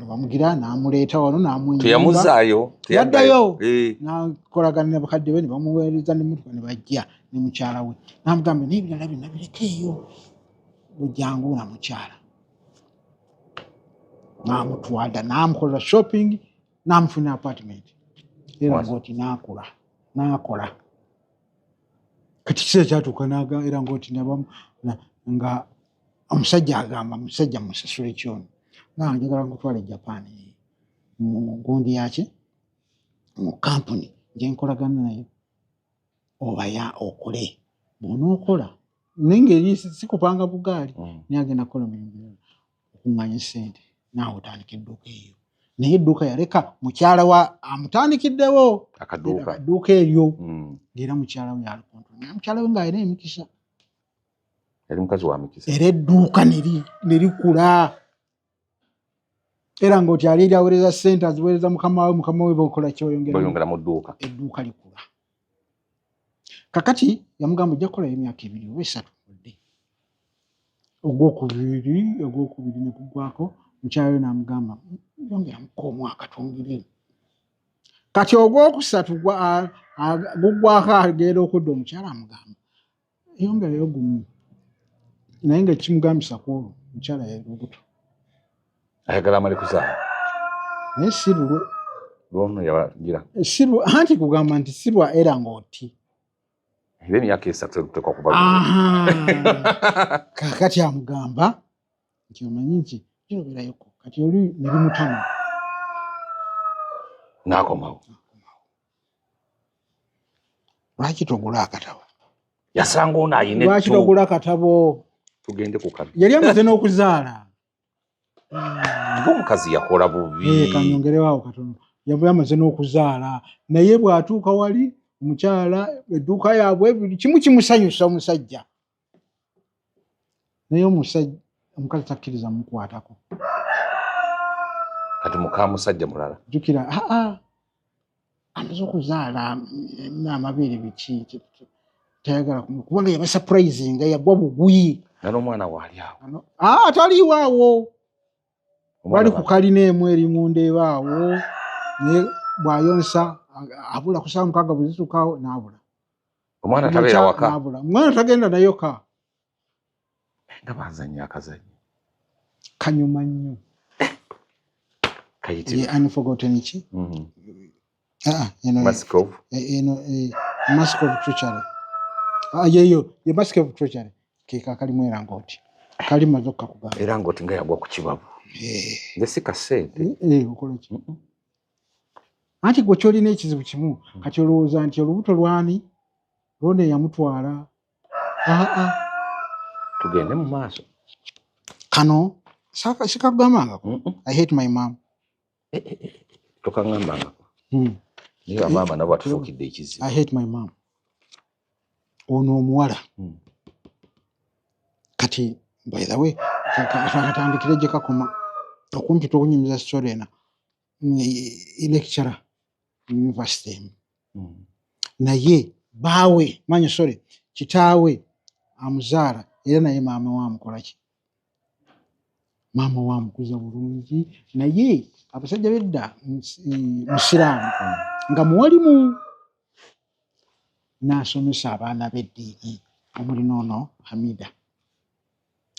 Speaker 1: bamugira n'amuleeta wano n'amuwa ennyumba.
Speaker 2: Teyamuzaayo.
Speaker 1: Yaddayo.
Speaker 2: Yaddayo.
Speaker 1: N'akolagana ne bakadde be ne bamuweereza n'emmotoka ne bajja ne mukyala we, n'amugamba n'ebirala byonna birekeeyo, ojjangu na mukyala. N'amutwala n'amukolera shopping n'amufuna apartment, era ng'oti n'akula n'akola. Kati kiseera kyatuuka n'aga era ng'oti nabamu nga omusajja agamba, musajja musasule kyono, nga njagala nkutwala e Japan mu gundi yaki, mu kampuni gyenkolagana nayo, obaya okole bw'onookola, naye ngeri sikupanga bugaali. Naye agenda kukola mirimu mirala okuŋŋaanya ssente, naawe otandika edduuka eyo. Naye edduuka yaleka mukyala wa amutandikiddewo.
Speaker 2: Akaduuka.
Speaker 1: Akaduuka eryo. Ng'era mukyala we yalikontrol, naye mukyala we ng'alina emikisa.
Speaker 2: Yali mukazi wa mikisa.
Speaker 1: Era edduuka ne likula, era ng'oti ali eri aweereza ssente, aziweereza mukama we, mukama we bokola kyoyongera.
Speaker 2: Bayongera mu dduuka.
Speaker 1: Edduuka likula. Kakati yamugamba, ojja kukolayo emyaka 2 oba 3 odde. Ogwokubiri ne gugwako, mukyala we n'amugamba, yongeramuko omwaka twongere. Kati ogwokusatu gugwako, agenda okudda, omukyala amugamba, yongerayo gumu. Naye nga ekimugambisa ku olwo, mukyala yali lubuto.
Speaker 2: Ayagala amale kuzaala.
Speaker 1: Naye si lulwe.
Speaker 2: Lwono yabagira.
Speaker 1: Si anti kugamba nti si lwa era ng'oti.
Speaker 2: Era emyaka 3 eruteekwa kuba.
Speaker 1: Aha. Kakati amugamba nti omanyi nti kiroberayoko, kati oli ne bimutama.
Speaker 2: N'akomawo.
Speaker 1: Lwaki togula akatabo?
Speaker 2: Yasanga ono ayina
Speaker 1: Lwaki
Speaker 2: ettu.
Speaker 1: togula akatabo?
Speaker 2: Tugende ku kabi.
Speaker 1: Yali amaze n'okuzaala.
Speaker 2: Ng'omukazi yakola bubi.
Speaker 1: Kanyongerewo katono. Yali amaze n'okuzaala, naye bw'atuuka wali omukyala edduuka yaabwe buli kimu kimusanyusa omusajja, naye omusajja omukazi takkiriza mukwatako.
Speaker 2: Kati muka musajja mulala.
Speaker 1: Jjukira aa amaze okuzaala, amabeere biki, tayagala kubanga yaba surprising, yagwa bugwi.
Speaker 2: Nga n'omwana waali awo.
Speaker 1: Aa, taliiwo awo.
Speaker 2: Omwana
Speaker 1: bali ku kalina emu eri munda ebaawo, naye bw'ayonsa abula ku ssaawa 6 bwe zituukaawo n'abula.
Speaker 2: Omwana tabeera waka.
Speaker 1: N'abula, omwana tagenda nayo ka.
Speaker 2: Nga bazannya akazannyo.
Speaker 1: Kanyuma nnyo.
Speaker 2: Kayitibwa
Speaker 1: Ye unforgotten ki? Ah, eno
Speaker 2: Mask of
Speaker 1: eno Mask of Treachery. Ah, yeyo ye Mask of Treachery, ke kakalimu era ng'oti kali maze okukakugamba.
Speaker 2: Era ng'oti nga yagwa ku kibabu. Nze si kasente.
Speaker 1: Okola ki? Anti gwe kyolina ekizibu kimu, kati olowooza nti olubuto lwani lwona eyamutwala. Aa.
Speaker 2: Tugende mu maaso.
Speaker 1: Kano sikakugambangako? I hate my mom.
Speaker 2: Tokaŋŋambangako. Naye bamaama nabo batufuukidde ekizibu.
Speaker 1: I hate my mom. Ono omuwala kati, by the way, katandikire gye kakoma okumpi tukunyumiza story ena. Lecturer mu university emu, naye baawe manyi, sorry, kitaawe amuzaala era naye maama we amukola ki? Maama wa mukuza bulungi, naye abasajja bedda musiraamu nga muwalimu n'asomesa abaana b'eddiini omuli noono Hamida.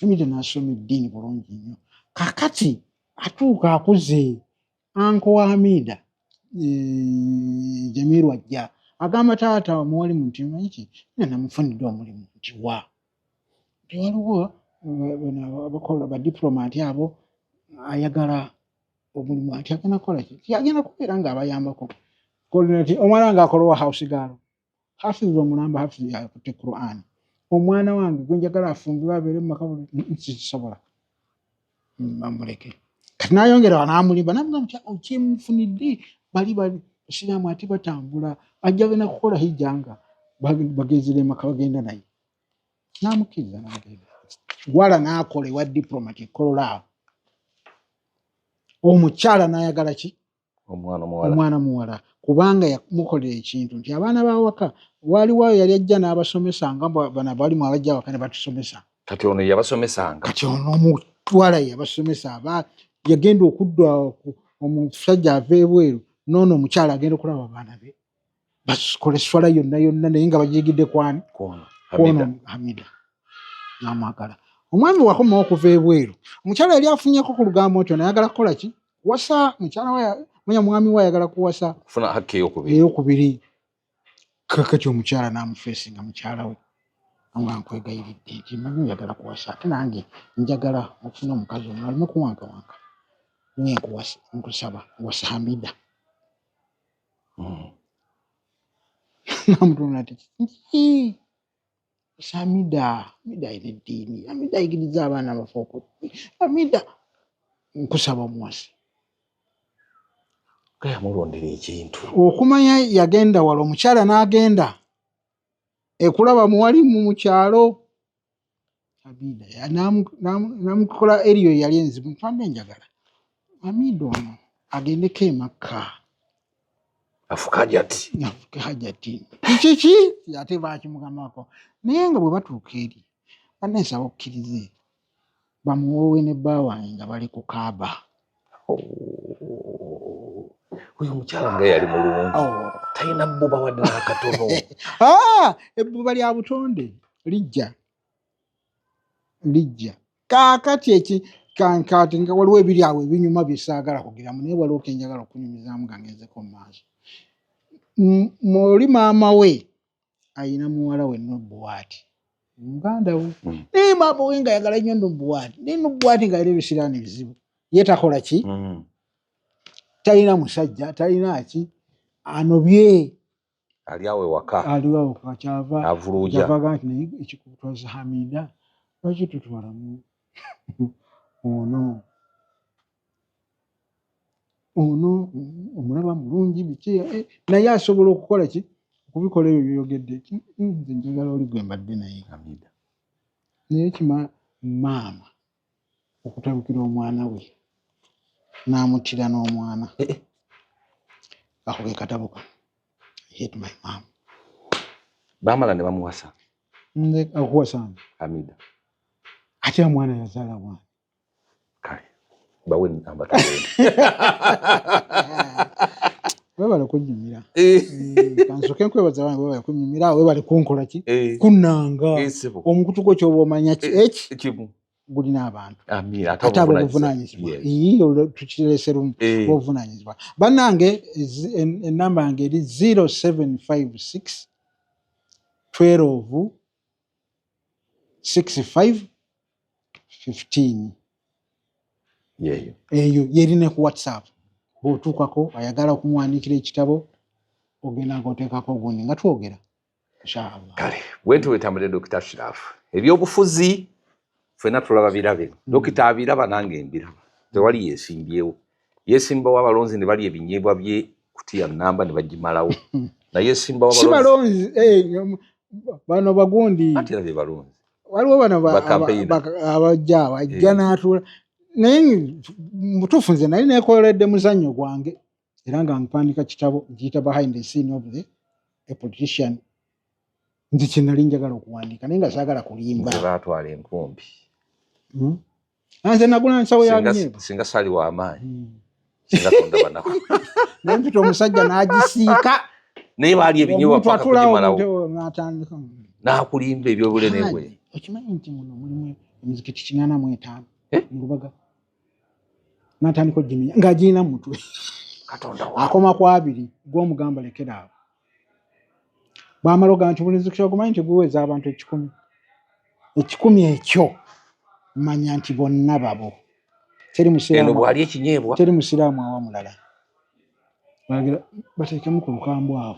Speaker 1: Hamida n'asoma eddiini bulungi nnyo. Kakati atuuka akuze, anko wa Hamida Jamiru ajja agamba taata muwalimu nti manyi ki, namufunidde omulimu nti wa nti waliwo abakola badiplomaati abo ayagala omulimu ati agenda kukola ki, agenda kubeera ng'abayambako omwana wange akola wa house girl, hafiz omulamba, hafiz akutte Quran, omwana wange gwe njagala afumbirwe abeere mu maka nsisobola bamuleke. Kati nayongera n'amulimba namugamba nti okyemufunidde bali bali basiraamu ate batambula ajja genda kukola hijja nga bagenzere maka bagenda naye n'amukkiriza n'agenda wala n'akola ewa diplomat ekolola awo omukyala n'ayagala ki omwana muwala kubanga yamukolera ekintu nti abaana bawaka waliwo yali ajja n'abasomesa nga bano abalimu abajja awaka ne batusomesa.
Speaker 2: Kati ono yabasomesanga,
Speaker 1: kati ono omutwala yabasomesa aba yagenda okudda omusajja ava ebweru noono omukyala agenda okulaba abaana be bakola eswala yonna yonna naye nga bagiyigidde kwani kwono Hamida namwagala. Omwami wakomawo okuva ebweru omukyala yali afunyeko ku lugambo nti ono ayagala kukola ki, kuwasa mukyala we, manya mwami we ayagala kuwasa
Speaker 2: kufuna haki eyokubiri
Speaker 1: eyokubiri. Kakati omukyala n'amufeesinga mukyala we nga nkwegayiridde nti manyi oyagala kuwasa ate nange njagala okufuna omukazi omulala aleme kuwankawanka naye nkusaba wasa Hamida. Namutunula nti kiki Hamida, Hamida alina eddiini, Hamida ayigiriza abaana bafe oku Hamida nkusaba omuwase.
Speaker 2: Yamulondera ekintu.
Speaker 1: Okumanya yagenda wala omukyala n'agenda ekulaba muwalimu mu kyalo Hamida namukola eriyo yali enzibu mpande njagala Hamida ono agendeko e Makka
Speaker 2: afuke hajati,
Speaker 1: afuke hajati kiki ate baakimugambako naye nga bwe batuuka eri banne nsaba okkirize bamuwoowe ne bba wange nga bali ku Kaaba.
Speaker 2: Oyo omukyala nga yali mulungi, talina bbuba wadde n'akatono.
Speaker 1: Ebbuba lya butonde lijja lijja kaakati eki kankati nga waliwo ebiri awo ebinyuma bye saagala kugiramu naye waliwo ke njagala okunyumizaamu nga ngenzeko mu maaso. Oli maama we ayina muwala we Nobbuwaati muganda we, naye maama we nga ayagala nnyo Nobbuwaati, naye Nobbuwaati ng'alina ebisiraani bizibu, ye takola ki, talina musajja, talina ki, anobye
Speaker 2: ali awo ewaka,
Speaker 1: ali awo kyava
Speaker 2: avuluja
Speaker 1: kyava nti naye ekikutwaza Hamida lwaki tutwalamu ono ono omulaba mulungi biki naye asobola okukola ki okubikola ebyo byeyogedde nze njagala oli gwe mbadde naye
Speaker 2: Hamida.
Speaker 1: Naye kima maama okutabukira omwana we n'amuttira n'omwana ako ke katabuka. I hate my mom.
Speaker 2: Baamala ne bamuwasa
Speaker 1: nze akuwasa nze
Speaker 2: Hamida
Speaker 1: ate omwana yazaala wange.
Speaker 2: Kale bawe namba tugende.
Speaker 1: Webale kunnyumira. Kansoke nkwebaza bange webale kunnyumira, webale kunkola ki kunnanga omukutu gwo kyoba omanya ki eki
Speaker 2: kimu
Speaker 1: gulina abantu
Speaker 2: Amira
Speaker 1: ate abo obuvunaanyizibwa iyo tukirese lumu obuvunaanyizibwa. Bannange enamba yange eri 0756 12 65 15
Speaker 2: yeeyo
Speaker 1: eyo yeri ne ku WhatsApp bw'otuukako ayagala okumuwandiikira ekitabo ogenda ng'oteekako gundi nga twogera inshallah.
Speaker 2: Kale bwentyo wetambulire Dokita Ashraf. Ebyobufuzi ffenna tulaba birabe, Dokita abiraba nange mbiraba, tewali yeesimbyewo, yeesimbawo abalonzi ne balya ebinyeebwa bye kutiya namba ne bagimalawo naye simbawo
Speaker 1: si balonzi bano bagundi
Speaker 2: ate era be balonzi
Speaker 1: waliwo bano
Speaker 2: Ba-campaigner.
Speaker 1: Abajja awo ajja n'atuula naye mutuufu nze nali neekoleredde muzannyo gwange era nga mpandika kitabo nkiyita Behind the Scene of the a Politician. Nze kye nali njagala okuwandiika naye nga saagala kulimba.
Speaker 2: Nze baatwala enkumbi.
Speaker 1: Nze nagula nsawo ya binyeebwa.
Speaker 2: Singa sali wa maanyi. Singa tondaba nako.
Speaker 1: Naye mpita omusajja n'agisiika.
Speaker 2: Naye baali ebinyeebwa paka kugimalawo.
Speaker 1: N'atandika.
Speaker 2: N'akulimba ebyobulene bwe.
Speaker 1: Okimanyi nti muno mulimu emizikiti 85 eh? mu Lubaga. N'atandika ogimenya ng'agirina mu mutwe.
Speaker 2: Katonda
Speaker 1: akoma ku abiri gw'omugamba lekera awo. Bw'amala ogamba nti buli muzikiti ogumanyi nti guweza abantu 100. 100 ekyo manya nti bonna babo. Teri musiraamu.
Speaker 2: Eno bwali ekinyeebwa.
Speaker 1: Teri musiraamu awa mulala. Balagira bateekemu ku lukambwe awo.